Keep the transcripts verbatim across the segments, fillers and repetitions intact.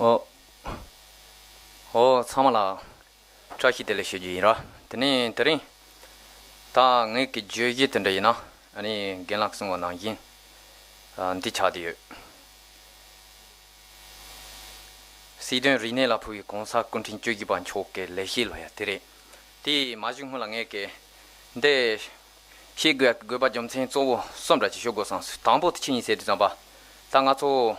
ཨོ། ཨོ། ཚང་མ་ལ་བཀྲ་ཤིས་བདེ་ལེགས་ཞུ་རྒྱུ་ཡིན་ར། དེ་ནས་དེ་རིང་ད་ངེད་ཀྱི་བརྗོད་གཞི་དེ་འདྲ་ཡིན་ན། ཨ་ནི་རྒན་ལགས་གསུངས་པ་ནང་བཞིན་ཨ་འདི་ཆགས་བསྡད་ཡོད། སྲིད་དོན་རིག་གནས་ལ་ཕུལ་བའི་གོང་ས་སྐུ་ཕྲེང་བཅུ་བཞི་པ་མཆོག་གི་ལེགས་བཤད་ལོ་ཡ་དེ་རེད། དེ་མ་ཞུགས་སྔོན་ལ་ངེད་ཀྱི་འདི་བཤད་དགོས་དགོས་པ་རྒྱུ་མཚན་གཙོ་བོ་གསུམ་འདྲ་ཅིག་ཞུ་དགོས་བསམས་སོང་། དང་པོ་དེ་ཆི་ཡིན་ཟེར་དུས་ཙམ་པ། ད་ང་ཚོ་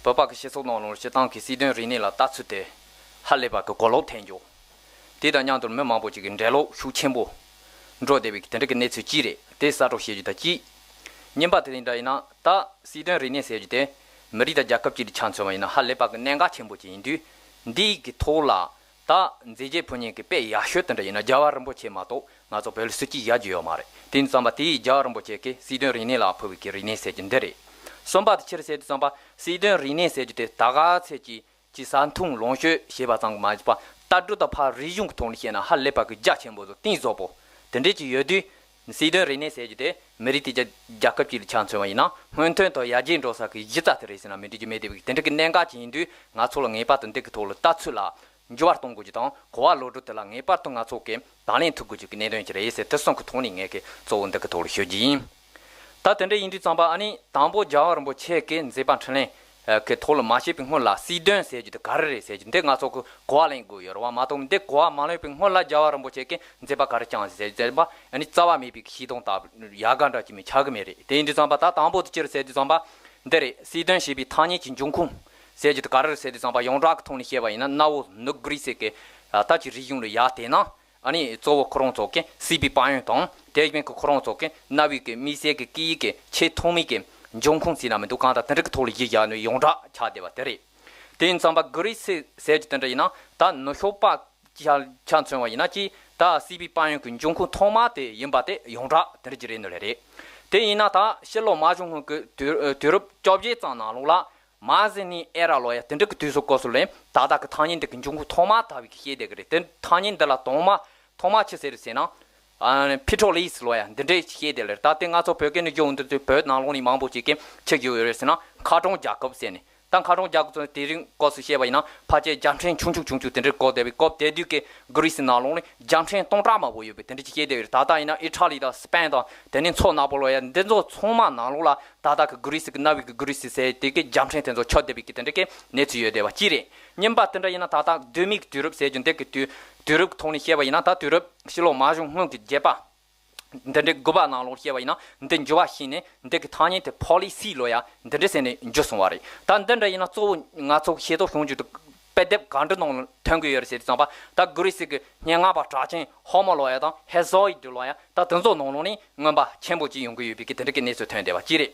བོད་པ་གི་སྤྱི་ཚོགས་ནང་ལོགས་སྤྱིར་བཏང་གི་སྲིད་དོན་རིག་གནས་ལ་ལྟ་ཚུལ་དེ་ཧ་ལས་པ་གི་གོ་ལོག་ཐེབས་འགྱོ། དེ་དང་མཉམ་དུ་མི་མང་པོ་ཅིག་གི་འདྲེ་ལོག་ཤུགས་ཆེན་པོ་འགྲོ་བསྡད་པའི་དེ་འདྲ་གི་གནས་ཚུལ་གཅིག་རེད། དེ་གསལ་སྒྲོག་བྱེད་རྒྱུ་དང་གཅིག་གཉིས་པ་དེ་འདྲ་ཡིན་ན། ད་སྲིད་དོན་རིག་གནས་ཟེར་རྒྱུ་དེ་མི་རིགས་དང་རྒྱལ་ཁབ་ཅིག་ལ་ཆ་མཚོན་པ་ཡིན་ན་ཧ་ལས་པ་གི་གནད་འགག་ཆེན་པོ་ཅིག་ཡིན་དུས། འདིའི་གི་ཐོག་ལ་ད་མཛད་རྗེས་ཕུལ་མཁན་གི་དཔེ་ཡག་ཤོས་དེ་འདྲ་ཡིན་ན་རྒྱལ་བ་རིན་པོ་ཆེ་མ་གཏོགས་ང་ཚོ་བོད་ལ་སུ་གཅིག་ཡ་རྒྱུ་ཡོད་མ་རེད། དེ་ཡིན་ཙམ་པ་དེའི་རྒྱལ་བ་རིན་པོ་ཆེ་གི་སྲིད་དོན་རིག་གནས་ལ་ཕུལ་བའི་གི་རིག་གནས་ཟེར་རྒྱུ་འདི་རེད། གསུམ་པ་དེ་ཆི་རེད་ཟེར་དུས་ཙམ་པ། སྲིད་དོན་རིག་གནས་ཟེར་རྒྱུ་དེ་ད་ག་ཚད་ཀྱི་ཅིག་ཟ་འཐུང་ལོངས་སྤྱོད་བྱེད་པ་ཙམ་མ་ཡིན་པ། ལྟ་གྲུབ་དང་ཕར་རིག་གཞུང་གི་ཐོག་ནས་བཤད་ན་ཧ་ལས་པ་གི་རྒྱ་ཆེན་པོ་བཟོ། གཏིང་ཟབ་པོ་དེ་འདྲས་ཅིག་ཡོད་དུས། སྲིད་དོན་རིག་གནས་ཟེར་རྒྱུ་དེ་མི་རིགས་དེ་རྒྱ་རྒྱལ་ཁབ་ཅིག་ལ་ཆ་མཚོན་པ་ཡིན་ན་སྔོན་ཐོན་དང་ཡར་རྒྱས་འགྲོ་ས་གི་གཞི་རྩ་དེ་རེད་ཟེར་ན་མི་འགྲིག་རྒྱུ་མེད་བསྡད་པའི་དེ་འདྲ་གི་གནད་འགག་ཅིག་ཡིན་དུས། ང་ཚོ་ལ་ངེས་པར་དུ་འདི་གི་ཐོག་ལ་ལྟ་ཚུལ་ལ་འགྱུར་བ་གཏོང་དགོས་རྒྱུ་དང་། གོ་བ་བློ་གྲོས་དེ་ལ་ངེས་པར་དུ་ང་ཚོ་གིས་དང་ལེན་ཐུབ་དགོས་རྒྱུ་གི་གནད་དོན་ཅིག་རེད་ཟེར། དེ་གསུམ་གི་ཐོག་ནས་ངས་གི་གཙོ་བོ་འདི་གི་ཐོག་ལ་ཞུ་རྒྱུ་ཡིན། ད་དེ་འདྲ་ཡིན་དུས་ཙམ་པ། ཨ་ནི་དང་པོ་རྒྱལ་བ་རིན་པོ་ཆེ་གི་མཛད་པ་འཕྲིན་ལས་གི་ཐོག་ལ་མ་བཤད་པའི་སྔོན་ལ་སྲིད་དོན་ཟེར་རྒྱུ་དེ་ག་རེ་རེད་ཟེར་རྒྱུ་འདི་ང་ཚོ་གི་གོ་བ་ལེན་དགོས་ཡོད་རེད་བ། མ་གཏོགས་འདི་གོ་བ་མ་ལོན་པའི་སྔོན་ལ་རྒྱལ་བ་རིན་པོ་ཆེ་གི་མཛད་པ་ག་རེ་བསྐྱངས་ཟེར་ཟེར་བ། ཨ་ནི་རྩ་བ་མེད་པའི་ཤིང་སྡོང་ལྟ་བུ་ཡལ་ག་འདྲ་ཅིག་མིན་ཆགས་གི་མེད་རེད། དེ་ཡིན་དུས་ཙམ་པ་ད་དང་པོ་དེ་ཅི་རེད་ཟེར་དུས་ཙམ་པ། འདི་རེད། སྲིད་དོན་ཞེས་པའི་ཐ་སྙད་ཀྱི་འབྱུང་ཁུངས་ཟེར་རྒྱུ་དེ་ག་རེ་རེད་ཟེར་དུས་ཙམ་པ། ཡོངས་གྲགས་ཀྱི་ཐོག་ནས་བཤད་པ་ཡིན་ན་གནའ་བོ་ནུབ་གྷི་རི་སི་གི་ད་ཅིག་རིག་གཞུང་ལ་ཡར་བལྟས་ན། ཨ་ནི་གཙོ་བོ་ཁོ་རང་ཚོ་གི་སྲིད་པའི་དཔལ་ཡོན་དང་། དེ་བཞིན་གི་ཁོ་རང་ཚོ་གི་གནའ་བོའི་གི་དམིགས་བསལ་གི་སྐད་ཡིག་གི་ཆེས་ཐོག་མའི་གི་འབྱུང་ཁུངས་ཟེར་ན་མི་འདུག་གང་ལྟར་དེ་འདྲ་གི་ཐོག་ལ་གཞི་བཞག་ནས་ཡོངས་གྲགས་ཆགས་བསྡད་པ་དེ་རེད། དེ་ཡིན་ཙམ་པ་གྷི་རི་སི་ཟེར་རྒྱུ་དེ་འདྲ་ཡིན་ན། ད་ནུབ་ཕྱོགས་པ་ཆ་ཆ་མཚོན་པ་ཡིན་ན་ཅིག་ད་སྲིད་པའི་དཔལ་ཡོན་གྱི་འབྱུང་ཁུངས་ཐོག་མ་དེ་ཡིན་པ་དེ་ཡོངས་གྲགས་དེ་འདྲ་ཅིག་རེད་འདོད་ལེ་རེད། དེ་ཡིན་ན་ད་ཕྱི་ལོ་མ་བྱུང་སྔོན་གྱི་དུས་དུས་རབས་བཅོ་བརྒྱད་ཙམ་ནང་ལོགས་ལ། མ་ཟི་ནི་ཨེ་ར་ལོ་ཡ་དེ་འདྲ་གི་དུས་སུ་སྐབས་སུ་ལ་ད་ལྟ་གི་ཐ་སྙད་འདི་གི་འབྱུང་ཁུངས་ཐོག་མ་ལྟ་བུའི་གི་བཤད་བསྡད་གི་རེད། དེ་ཐ་སྙད་འདི་ལ་དང་མ་ཐོག་མ་ཆི་ཟེར་ཟེར་ན། ཨ་ནི་ཕི་ཊོ་ལི་སི་ལོ་ཡ་འདི་འདྲས་བཤད་བསྡད་ལེ་རེད། ད་དེ་ང་ཚོ་བོད་སྐད་ནས་བསྒྱུར་འོང་དུས་ཚོད་བོད་ནང་ལོགས་ནས་མང་པོ་ཅིག་གིས་ཆི་བསྒྱུར་ཡོད་རེད་ཟེར་ན་མཁར་གྲོང་རྒྱལ་ཁབ་ཟེར་ནས། ད་མཁར་གྲོང་རྒྱལ་ཁབ་ཚོ་དེ་རིང་སྐབས་སུ་བཤད་པ་ཡིན་ན་ཕལ་ཆེར་རྒྱལ་ཕྲན་ཆུང་ཆུང་ཆུང་ཆུང་དེ་འདྲས་བཀོད་བསྡད་པའི་སྐབས་དེ་དུས་ཀྱི་གྷི་རི་སི་ནང་ལོགས་ནས་རྒྱལ་ཕྲན་སྟོང་ཕྲག་མང་པོ་ཡོད་པའི་དེ་འདྲས་ཅིག་བཤད་བསྡད་ཡོད་རེད། ད་ལྟ་ཡིན་ན་ཨི་ཊ་ལི་དང་སི་པེན་དང་དེ་ནས་མཚོ་ནག་པོ་ལོ་ཡ་འདི་ཚོ་ཚང་མ་ནང་ལོགས་ལ་ད་ལྟ་གི་གྷི་རི་སི་གི་གནའ་བོའི་གི་གྷི་རི་སི་ཟེར་དེ་གི་རྒྱལ་ཕྲན་དེ་ཚོ་ཆགས་བསྡད་པའི་གི་དེ་འདྲ་གི་གནས་ཚུལ་ཡོད་བསྡད་པ་གཅིག་རེད། གཉིས་པ་དེ་འདྲ་ཡིན་ན་ད་ལྟ་གདོད་མའི་གི་དུས་རབས་ཟེར་རྒྱུ་འདི་གི་དུས་དུས་རབས་ཐོག་ནས་བཤད་པ་ཡིན་ན། ད་དུས་རབས་ཕྱི་ལོ་མ་བྱུང་སྔོན་གྱི་བརྒྱད་པ་འདི་འདྲའི་དགུ་པ་ནང་ལོགས་བཤད་པ་ཡིན་ན་འདི་འགྱུར་བ་ཕྱིན་ནས་འདི་གི་ཐ་སྙད་དེ་ཕོ་ལི་སི་ལོ་ཡ་འདི་འདྲ་ཟེར་ནས་འགྱུར་སོང་བ་རེད། ད་འདི་འདྲ་ཡིན་ན་གཙོ་བོ་ང་ཚོ་ཤེས་རྟོགས་བྱུང་རྒྱུ་དེ་དཔེ་དེབ་གང་འདྲ་ནང་ལ་ཐོན་གི་ཡོད་རེད་ཟེར་དུས་ཙམ་པ། ད་གྷི་རི་སི་གི་སྙན་ངག་པ་གྲགས་ཅན་ཧོ་མོ་ལོ་ཡ་དང་ཧེ་ཟོ་ཨི་ཏི་ལོ་ཡ། ད་དེ་ཚོ་ནང་ལོགས་ནས་མངོན་པ་ཆེན་པོ་ཅིག་ཡོང་གི་ཡོད་པའི་གི་དེ་འདྲ་གི་གནས་ཚུལ་ཐོན་བསྡད་པ་གཅིག་རེད།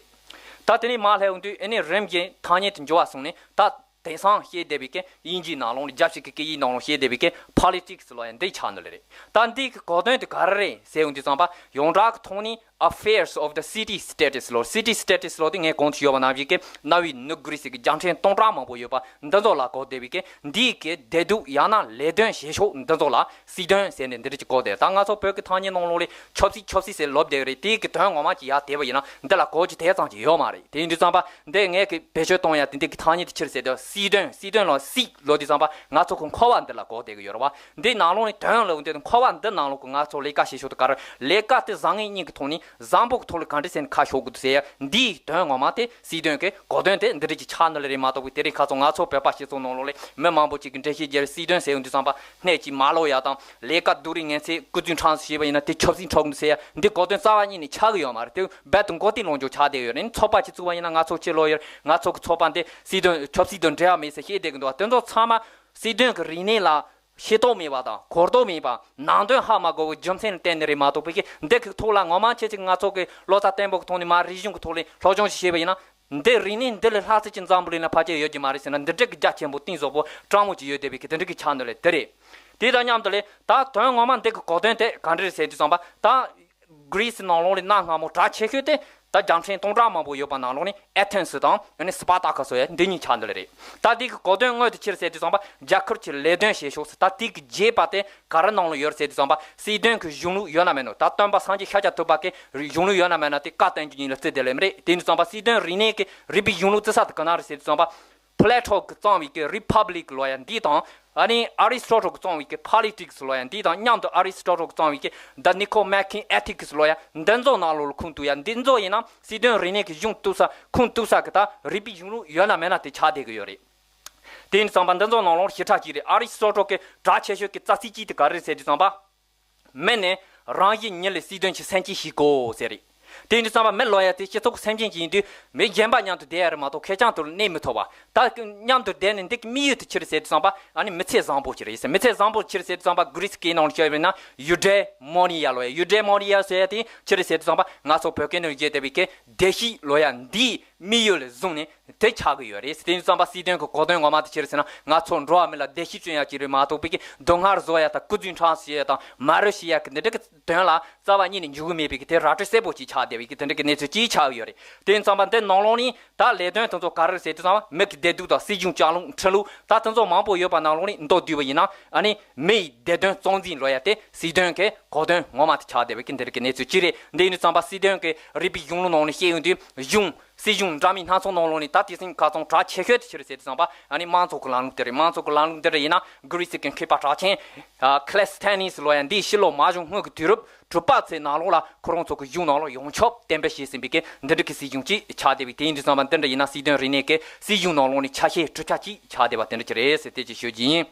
ད་དེ་ནས་མར་སླེབས་ཡོང་དུས་ཨ་ནི་རིམ་བཞིན་ཐ་སྙད་དེ་འགྱུར་བ་སོང་ནས་ད་དེང་སང་བཤད་བསྡད་པའི་གི་དབྱིན་ཇིའི་ནང་ལོགས་ནས་རྒྱལ་སྤྱི་གི་སྐད་ཡིག་ནང་ལོགས་བཤད་བསྡད་པའི་གི་ཕོ་ལི་ཊིག་སི་ལོ་ཡ་འདི་ཆགས་འདི་ལེ་རེད། ད་འདི་གི་གོ་དོན་དེ་ག་རེ་རེད་ཟེར་ཡོང་དུས་ཙམ་པ། ཡོངས་གྲགས་ཀྱི་ཐོག་ནས་Affairs of the City States ལོ། City States ལོ་དེ་ངས་གོང་དུ་ཞུས་པ་ནང་བཞིན་གི་གནའ་བོའི་ནུབ་གྷི་རི་སི་གི་རྒྱལ་ཕྲན་སྟོང་ཕྲག་མང་པོ་ཡོད་པ་འདི་ཚོ་ལ་གོ་བསྡད་པའི་གི་འདིའི་གི་བདེ་སྡུག་ཡང་ན་ལས་དོན་བྱེད་ཕྱོགས་འདི་ཚོ་ལ་སྲིད་དོན་ཟེར་ནས་འདི་འདྲ་ཅིག་གོ་བསྡད། ད་ང་ཚོ་བོད་ཀྱི་ཐ་སྙད་ནང་ལོགས་ལ་ཆབ་སྲིད་ཆབ་སྲིད་ཟེར་ལབ་བསྡད་ཀྱི་རེད། དེའི་གི་དོན་ངོ་མ་ཅིག་ཡར་བལྟས་པ་ཡིན་ན་འདི་ལ་གོ་རྒྱུ་དེ་ཙམ་ཅིག་ཡོད་མ་རེད། དེ་ཡིན་དུས་ཙམ་པ་འདི་ངས་གི་བེད་སྤྱོད་གཏོང་ཡ་དེ་འདི་གི་ཐ་སྙད་དེ་ཕྱིར་ཟེར་དུས་སྲིད་དོན། སྲིད་དོན་ལ་སྲིད་ལབ་དུས་ཙམ་པ་ང་ཚོ་གི་འཁོར་བ་འདི་ལ་གོ་བསྡད་ཀྱི་ཡོད་རེད་བ། འདི་ནང་ལོགས་ནས་དོན་ལབ་འདི་འཁོར་བ་འདི་ནང་ལོགས་གི་ང་ཚོ་ལས་ཀ་བྱེད་ཕྱོགས་དེ་ག་རེ། ལས་ཀ་དེ་བཟང་ངན་གཉིས་ཀྱི་ཐོག་ནས་བཟང་པོ་གི་ཐོག་ལ་ག་འདྲ་ཟེར་ནས་ཁ་ཕྱོགས་དགོས་འདུག་ཟེར་ཡ་འདིའི་དོན་ངོ་མ་དེ་སྲིད་དོན་གྱི་གོ་དོན་དེ་འདི་འདྲ་ཅིག་ཆགས་འདི་ལེ་རེད་མ་གཏོགས་པའི་དེ་རིང་ཁ་སང་ང་ཚོ་བོད་པ་སྤྱི་ཚོགས་ནང་ལོགས་ལ་མི་མང་པོ་ཅིག་གིས་འགྲེལ་བཤད་རྒྱག་སྲིད་དོན་ཟེར་ཡོང་དུས་ཙམ་པ་སྣེ་གཅིག་མ་ལོག་ཡ་དང་། ལས་ཀ་སྡུག་རུས་ངན་ཚད་སྐུ་རྫུན་ཁྲམ་ཞེས་པ་ཡིན་ན་དེ་ཆབ་སྲིད་འཕྲོག་འདུག་ཟེར་ཡ་འདི་གོ་དོན་རྩ་བ་ཉིད་ནས་ཆགས་ཀྱི་ཡོད་མ་རེད། དེ་རྦད་དེ་མགོ་རྟིང་ལོག་འཇོག་ཆགས་བསྡད་ཡོད་རེད། ཚོགས་པ་ཅིག་བཙུགས་པ་ཡིན་ན་ང་ཚོ་ཕྱི་ལོགས་ཡར་ང་ཚོ་གི་ཚོགས་པ་འདི་སྲིད་དོན་ཆབ་སྲིད་དང་འབྲེལ་བ་མེད་ཟེར་བཤད་བསྡད་ཀྱི་འདུག་བ། དེ་ཚོ་ཚང་མ་སྲིད་དོན་གྱི་རིག་གནས་ལ་ཤེས་རྟོགས་མེད་པ་དང་གོ་རྟོགས་མེད་པ། ནང་དོན་ཧ་མ་གོ་བའི་རྒྱུ་མཚན་ལ་བརྟེན་ནས་རེད་མ་གཏོགས་པའི་གི་འདི་གི་ཐོག་ལ་ངོ་མ་ཁྱེད་ཅིག་ང་ཚོ་གི་བློ་རྩ་བརྟན་པོ་གི་ཐོག་ནས་མར་རིག་གཞུང་གི་ཐོག་ལ་སློབ་སྦྱོང་ཞིག་བྱས་པ་ཡིན་ན། འདི་རིག་གནས་འདི་ལས་ལྷག་ཙམ་ཅིག་འཛམ་བུ་གླིང་ན་ཕལ་ཆེར་ཡོད་ཀྱི་མ་རེད་ཟེར་ན་འདི་འདྲ་གི་རྒྱ་ཆེན་པོ་གཏིང་ཟབ་པོ་སྤྲང་མོ་ཅིག་ཡོད་བསྡད་པའི་གི་དེ་འདྲ་གི་ཆགས་འདུག་ལེ་དེ་རེད། དེ་དང་མཉམ་དུ་ལེ་ད་དོན་ངོ་མ་འདི་གི་གོ་དོན་དེ་ག་འདྲ་རེད་ཟེར་དུས་ཙམ་པ། ད་གྷི་རི་སི་ནང་ལོགས་ལ་གནའ་སྔ་མོ་གྲགས་ཆེ་ཤོས་དེ་ད་རྒྱལ་ཕྲན་སྟོང་ཕྲག་མང་པོ་ཡོད་པ་ནང་ལོགས་ནས་ཨེ་ཐེན་སི་དང་ཨ་ནི་སི་པཱ་ཏཱ་ཁ་སི་ཡ་འདི་གཉིས་ཆགས་འདུག་ལེ་རེད། ད་འདི་གི་གོ་དོན་དངོས་དེ་ཅི་རེད་ཟེར་དུས་ཙམ་པ་རྒྱལ་ཁབ་ཀྱི་ལས་དོན་བྱེད་ཕྱོགས་ཟེར། ད་འདི་གི་རྒྱས་པ་དེ་ག་རེ་ནང་ལ་ཡོད་རེད་ཟེར་དུས་ཙམ་པ། སྲིད་དོན་གྱི་གཞུང་ལུགས་ཡོད་ན་མེད་ན། ད་སྟོན་པ་སངས་རྒྱས་ཤཱཀྱ་ཐུབ་པ་གི་གཞུང་ལུགས་ཡོད་ན་མེད་ན་དེ་བཀའ་བསྟན་རྒྱུ་ཡིན་ལ་བརྩི་བསྡད་ལེ་མི་རེད། དེ་ཡིན་དུས་ཙམ་པ་སྲིད་དོན་རིག་གནས་ཀྱི་རིག་པའི་གཞུང་ལུགས་བརྩི་ས་དེ་ག་ན་རེད་ཟེར་དུས་ཙམ་པ། Plato་གི་གཙང་བའི་གི་Republic་ལོ་ཡ་འདི་དང་། ཨ་ནི་Aristotle་གི་གཙང་བའི་གི་Politics་ལོ་ཡ་འདི་དང་མཉམ་དུ་Aristotle་གི་གཙང་བའི་གི་The Nicomachean Ethics་ལོ་ཡ་འདི་ཚོ་ནང་ལོགས་ལ་ཁུངས་གཏུགས་ཡ། འདི་ཚོ་ཡིན་ན་སྲིད་དོན་རིག་གནས་ཀྱི་གཞུང་གཏུགས་ས་ཁུངས་གཏུགས་ས་གི་ད་རིག་པའི་གཞུང་ལུགས་ཡོད་ན་མེད་ན་དེ་ཆགས་བསྡད་གི་ཡོད་རེད། དེ་ཡིན་ཙང་པ་འདི་ཚོ་ནང་ལོགས་ཞེ་དྲག་ཅིག་རེད། Aristotle་གི་གྲས་ཆེ་ཤོས་ཀྱི་རྩ་ཚིག་ཅིག་དེ་ག་རེ་རེད་ཟེར་དུས་ཙང་པ། མི་ནི་རང་བཞིན་ཉིད་ལས་སྲིད་དོན་གྱི་སེམས་ཅན་ཞིག་གོ་ཟེར་རེད། དེ་ཡིན་དུས་ཙང་པ་མི་ལོ་ཡ་དེ་སྤྱི་ཚོགས་སེམས་ཅན་ཅིག་ཡིན་དུས་མི་གཞན་པ་མཉམ་དུ་བསྡད་ཡ་རེད་མ་གཏོགས་ཁེར་རྐྱང་དུ་གནས་མི་ཐུབ་པ། ད་མཉམ་དུ་བསྡད་ནས་འདི་གི་དམིགས་ཡུལ་དེ་ཅི་རེད་ཟེར་དུས་ཙང་པ། ཨ་ནི་མི་ཚེ་བཟང་པོ་ཅིག་རེད་ཟེར། མི་ཚེ་བཟང་པོ་ཅི་རེད་ཟེར་དུས་ཙང་པ་Greece་སྐད་ནང་ལ་བཤད་པ་ཡིན་ན་eudaimonia་ལོ་ཡ། Eudaimonia་ཟེར་ཡ་དེ་ཅི་རེད་ཟེར་དུས་ཙང་པ་ང་ཚོ་བོད་སྐད་ནང་བཤད་བསྡད་པའི་གི་བདེ་སྐྱིད་ལོ་ཡ་འདིའི་དམིགས་ཡུལ་ལ་བཟུང་ནས། དེ་ཆགས་ཀྱི་ཡོད་རེད། དེ་ཡིན་ཙང་པ་སྲིད་དོན་གྱི་གོ་དོན་ངོ་མ་དེ་ཅི་རེད་ཟེར་ན་ང་ཚོ་འགྲོ་བ་མི་ལ་བདེ་སྐྱིད་སྐྱོན་ཡག་ཅིག་རེད་མ་གཏོགས་པའི་གི་སྡུག་བསྔལ་བཟོ་ཡག་དང་སྐུ་རྫུན་ཕྲ་བྱེད་ཡག་དང་དམའ་རུ་བྱེད་ཡག་གི་འདི་འདྲ་གི་དོན་ལ་རྩ་བ་ཉིད་ནས་འཇུག་གི་མེད་པའི་གི་དེ་ར་སྤྲོད་གསལ་པོ་ཅིག་ཆགས་བསྡད་པའི་གི་དེ་འདྲ་གི་གནས་ཚུལ་ཅིག་ཆགས་ཀྱི་ཡོད་རེད། དེ་ཡིན་ཙང་པ་འདི་ནང་ལོགས་ནས་ད་ལས་དོན་དེ་ཚོ་ག་རེ་རེད་ཟེར་དུས་ཙང་པ་མི་གི་བདེ་སྡུག་དང་སྲིད་གཞུང་ལྕགས་ལུང་ཁྲིམས་ལུགས་ད་དེ་ཚོ་མང་པོ་ཡོད་པ་ནང་ལོགས་ནས་མདོར་བསྡུས་པ་ཡིན་ན། ཨ་ནི་མི་ཡི་བདེ་དོན་གཙང་འཛིན་ལོ་ཡ་དེ་སྲིད་དོན་གི་གོ་དོན་ངོ་མ་དེ་ཆགས་བསྡད་པའི་གི་འདི་རིགས་ཀྱི་གནས་ཚུལ་ཅིག་རེད། འདི་ཡིན་ཙང་པ་སྲིད་དོན་གི་རིག་པའི་གཞུང་ལུགས་ནང་ནས་བཤད་ཡོང་དུས་གཞུང་སྲིད་གཞུང་འདྲ་མིན་སྣ་ཚོགས་ནང་ལོགས་ནས་ད་དེ་སྲིད་ཁ་ཚང་གྲས་ཆེ་ཤོས་དེ་ཅི་རེད་ཟེར་དུས་ཙང་པ། ཨ་ནི་དམངས་གཙོ་གི་ལམ་ལུགས་དེ་རེད། དམངས་གཙོ་གི་ལམ་ལུགས་འདི་རེད། ཡིན་ན་གྷི་རི་སི་གི་མཁས་པ་གྲགས་ཆེན་ཨ་Cleisthenes་ལོ་ཡ་འདིས་ཕྱི་ལོ་མ་བྱུང་སྔོན་གྱི་དུས་རབས་དྲུག་པ་ཚོའི་ནང་ལོགས་ལ་ཁོ་རང་ཚོ་གི་གཞུང་ནང་ལོགས་ཡོངས་ཁྱབ་གཏན་འབེབས་བྱས་ཟིན་པའི་གི་འདི་འདྲ་གི་སྲིད་གཞུང་ཅིག་ཆགས་བསྡད་པའི། དེ་ཡིན་དུས་ཙང་པ་འདི་འདྲ་ཡིན་ན་སྲིད་དོན་རིག་གནས་ཀྱི་སྲིད་གཞུང་ནང་ལོགས་ནས་ཆ་ཤས་གྲུབ་ཆ་ཅིག་ཆགས་བསྡད་པ་དེ་འདྲ་ཅིག་རེད་ཟེར་དེ་ཅིག་ཞུ་རྒྱུ་ཡིན།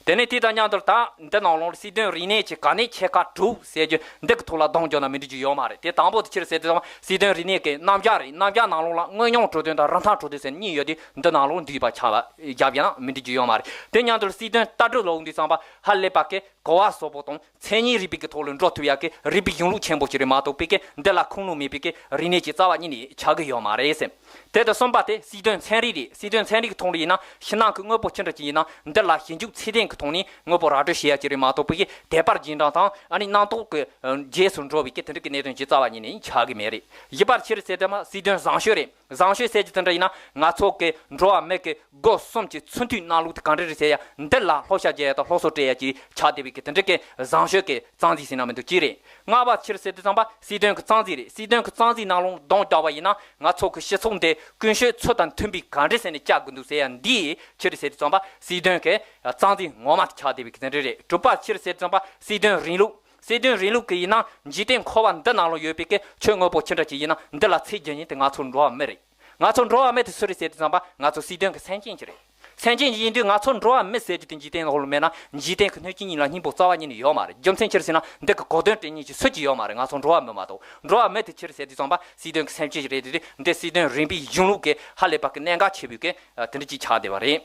དེ་ནས་དེ་དང་མཉམ་དུ་ད་འདི་ནང་ལོགས་ལ་སྲིད་དོན་རིག་གནས་ཀྱི་གལ་གནད་ཆེ་ཁག་དྲུག་ཟེར་རྒྱུ་འདི་གི་ཐོག་ལ་གདེང་བརྒྱབ་ན་མི་འགྲིག་རྒྱུ་ཡོད་མ་རེད། དེ་དང་པོ་དེ་ཅི་རེད་ཟེར་དུས་ཙང་སྲིད་དོན་རིག་གནས་ཀྱི་རྣམ་གཞག་རེད། རྣམ་གཞག་ནང་ལོགས་ལ་དངོས་མྱོང་གྲུབ་དོན་དང་རིན་ཐང་གྲུབ་དོན་ཟེར་གཉིས་ཡོད་དུས་འདི་ནང་ལོགས་འདུས་པ་ཆགས་པ་རྒྱབ་ཡང་མི་འགྲིག་རྒྱུ་ཡོད་མ་རེད། དེ་མཉམ་དུ་སྲིད་དོན་ལྟ་གྲུབ་ལ་འོང་དུས་ཙང་པ་ཧ་ལས་པ་གི་གོ་བ་སོགས་པོ་དང་མཚན་ཉིད་རིག་པའི་གི་ཐོག་ལ་འགྲོ་ཐུབ་ཡག་གི་རིག་པའི་གཞུང་ལུགས་ཆེན་པོ་ཞིག་རེད་མ་གཏོགས་པའི་གི་འདི་ལ་ཁུངས་ལུང་མེད་པའི་གི་རིག་གནས་ཀྱི་རྩ་བ་ཉིད་ནས་ཆགས་ཀྱི་ཡོད་མ་རེད་ཟེར། དེ་དང་གསུམ་པ་དེ་སྲིད་དོན་ཚན་རིག་རེད། སྲིད་དོན་ཚན་རིག་གི་ཐོག་ལ་ཡིན་ན་ཕྱི་ནང་གི་དངོས་པོ་ཅི་འདྲ་ཅིག་ཡིན་ན་འདི་ལ་ཞིབ་འཇུག་ཚད་ལྡན་གྱི་ཐོག་ནས་དངོས་པོ་ར་སྤྲོད་བྱེད་ཡ་ཅིག་རེད་མ་གཏོགས་པའི་དད་པ་རྗེས་འབྲང་དང་ཨ་ནི་རྣམ་རྟོག་གི་རྗེས་སུ་འགྲོ་བའི་གི་དེ་འདྲ་གི་གནད་དོན་ཅིག་རྩ་བ་ཉིད་ནས་ཆགས་ཀྱི་མེད་རེད། བཞི་པར་ཕྱིར་ཟེར་དེ་མ་སྲིད་དོན་བཟང་སྤྱོད་རེད། བཟང་སྤྱོད་ཟེར་གྱི་དེ་འདྲ་ཡིན་ན་ང་ཚོ་གི་འགྲོ་བ་མི་གི་སྒོ་གསུམ་གྱི་ཚུལ་མཐུན་གནས་ལུགས་དེ་ག་འདྲ་རེད་ཟེར་ཡ་འདི་ལ་བསླབ་བྱ་རྒྱག་ཡ་དང་སློབ་གསོ་སྤྲད་ཡ་ཅིག་ཆགས་བསྡད་པའི་གི་དེ་འདྲ་གི་བཟང་སྤྱོད་ཀྱི་རྩ་འཛིན་ཟེར་ན་མི་འདུག་ཅི་རེད། ལྔ་པ་ཕྱིར་ཟེར་དུས་ཙམ་པ་སྲིད་དོན་གྱི་རྩ་འཛིན་རེད། སྲིད་དོན་གྱི་རྩ་འཛིན་ནང་ལོགས་གདོང་བརྒྱབ་པ་ཡིན་ན་ང་ཚོ་གི་སྤྱི་ཚོགས་འདི་ཀུན་སྤྱོད་ཚུལ་དང་མཐུན་པའི་ག་འདྲ་ཟེར་ནས་བཅའ་དགོས་འདུག་ཟེར་ཡ་འདི་ཕྱིར་ཟེར་དུས་ཙམ་པ་སྲིད་དོན་གྱི་རྩ་འཛིན་ངོ་མ་དེ་ཆགས་བསྡད་པའི་གི་དེ་འདྲ་རེད། དྲུག་པ་ཕྱིར་ཟེར་དུས་ཙམ་པ་སྲིད་དོན་རིང་ལུགས། སྲིད་དོན་རིང་ལུགས་ཀྱི་ཡིན་ན་འཇིག་རྟེན་འཁོར་བ་འདི་ནང་ལ་ཡོད་པའི་གི་ཆོས་དངོས་པོ་ཅི་འདྲ་ཅིག་ཡིན་ན་འདི་ལ་ཚད་རྒྱུ་ཉིད་དེ་ང་ཚོ་འགྲོ་བ་མི་རེད། ང་ཚོ་འགྲོ་བ་མི་དེ་སུ་རེད་ཟེར་དུས་ཙམ་པ་ང་ཚོ་སྲིད་དོན་གྱི་སེམས་ཅན་ཅིག་རེད། སེམས་ཅན་ཅིག་ཡིན་དུས་ང་ཚོ་འགྲོ་བ་མི་ཟེར་རྒྱུ་དེ་འཇིག་རྟེན་འོག་ལ་མེད་ན་འཇིག་རྟེན་གྱི་སྣོད་བཅུད་གཉིས་ལ་སྙིང་པོ་རྩ་བ་ཉིད་ནས་ཡོད་མ་རེད། རྒྱུ་མཚན་ཅི་རེད་ཟེར་ན་འདི་གི་གོ་དོན་དྲན་མཁན་ཅིག་སུ་ཅིག་ཡོད་མ་རེད། ང་ཚོ་འགྲོ་བ་མི་མ་གཏོགས། འགྲོ་བ་མི་དེ་ཅི་རེད་ཟེར་དུས་ཙམ་པ་སྲིད་དོན་གྱི་སེམས་ཅན་ཅིག་རེད་དེ་དུས་འདི་སྲིད་དོན་རིང་པའི་གཞུང་ལུགས་ཀྱི་ཧ་ལས་པ་གི་གནད་འགག་ཆེ་བའི་གི་དེ་འདྲ་ཅིག་ཆགས་བསྡད་པ་རེད།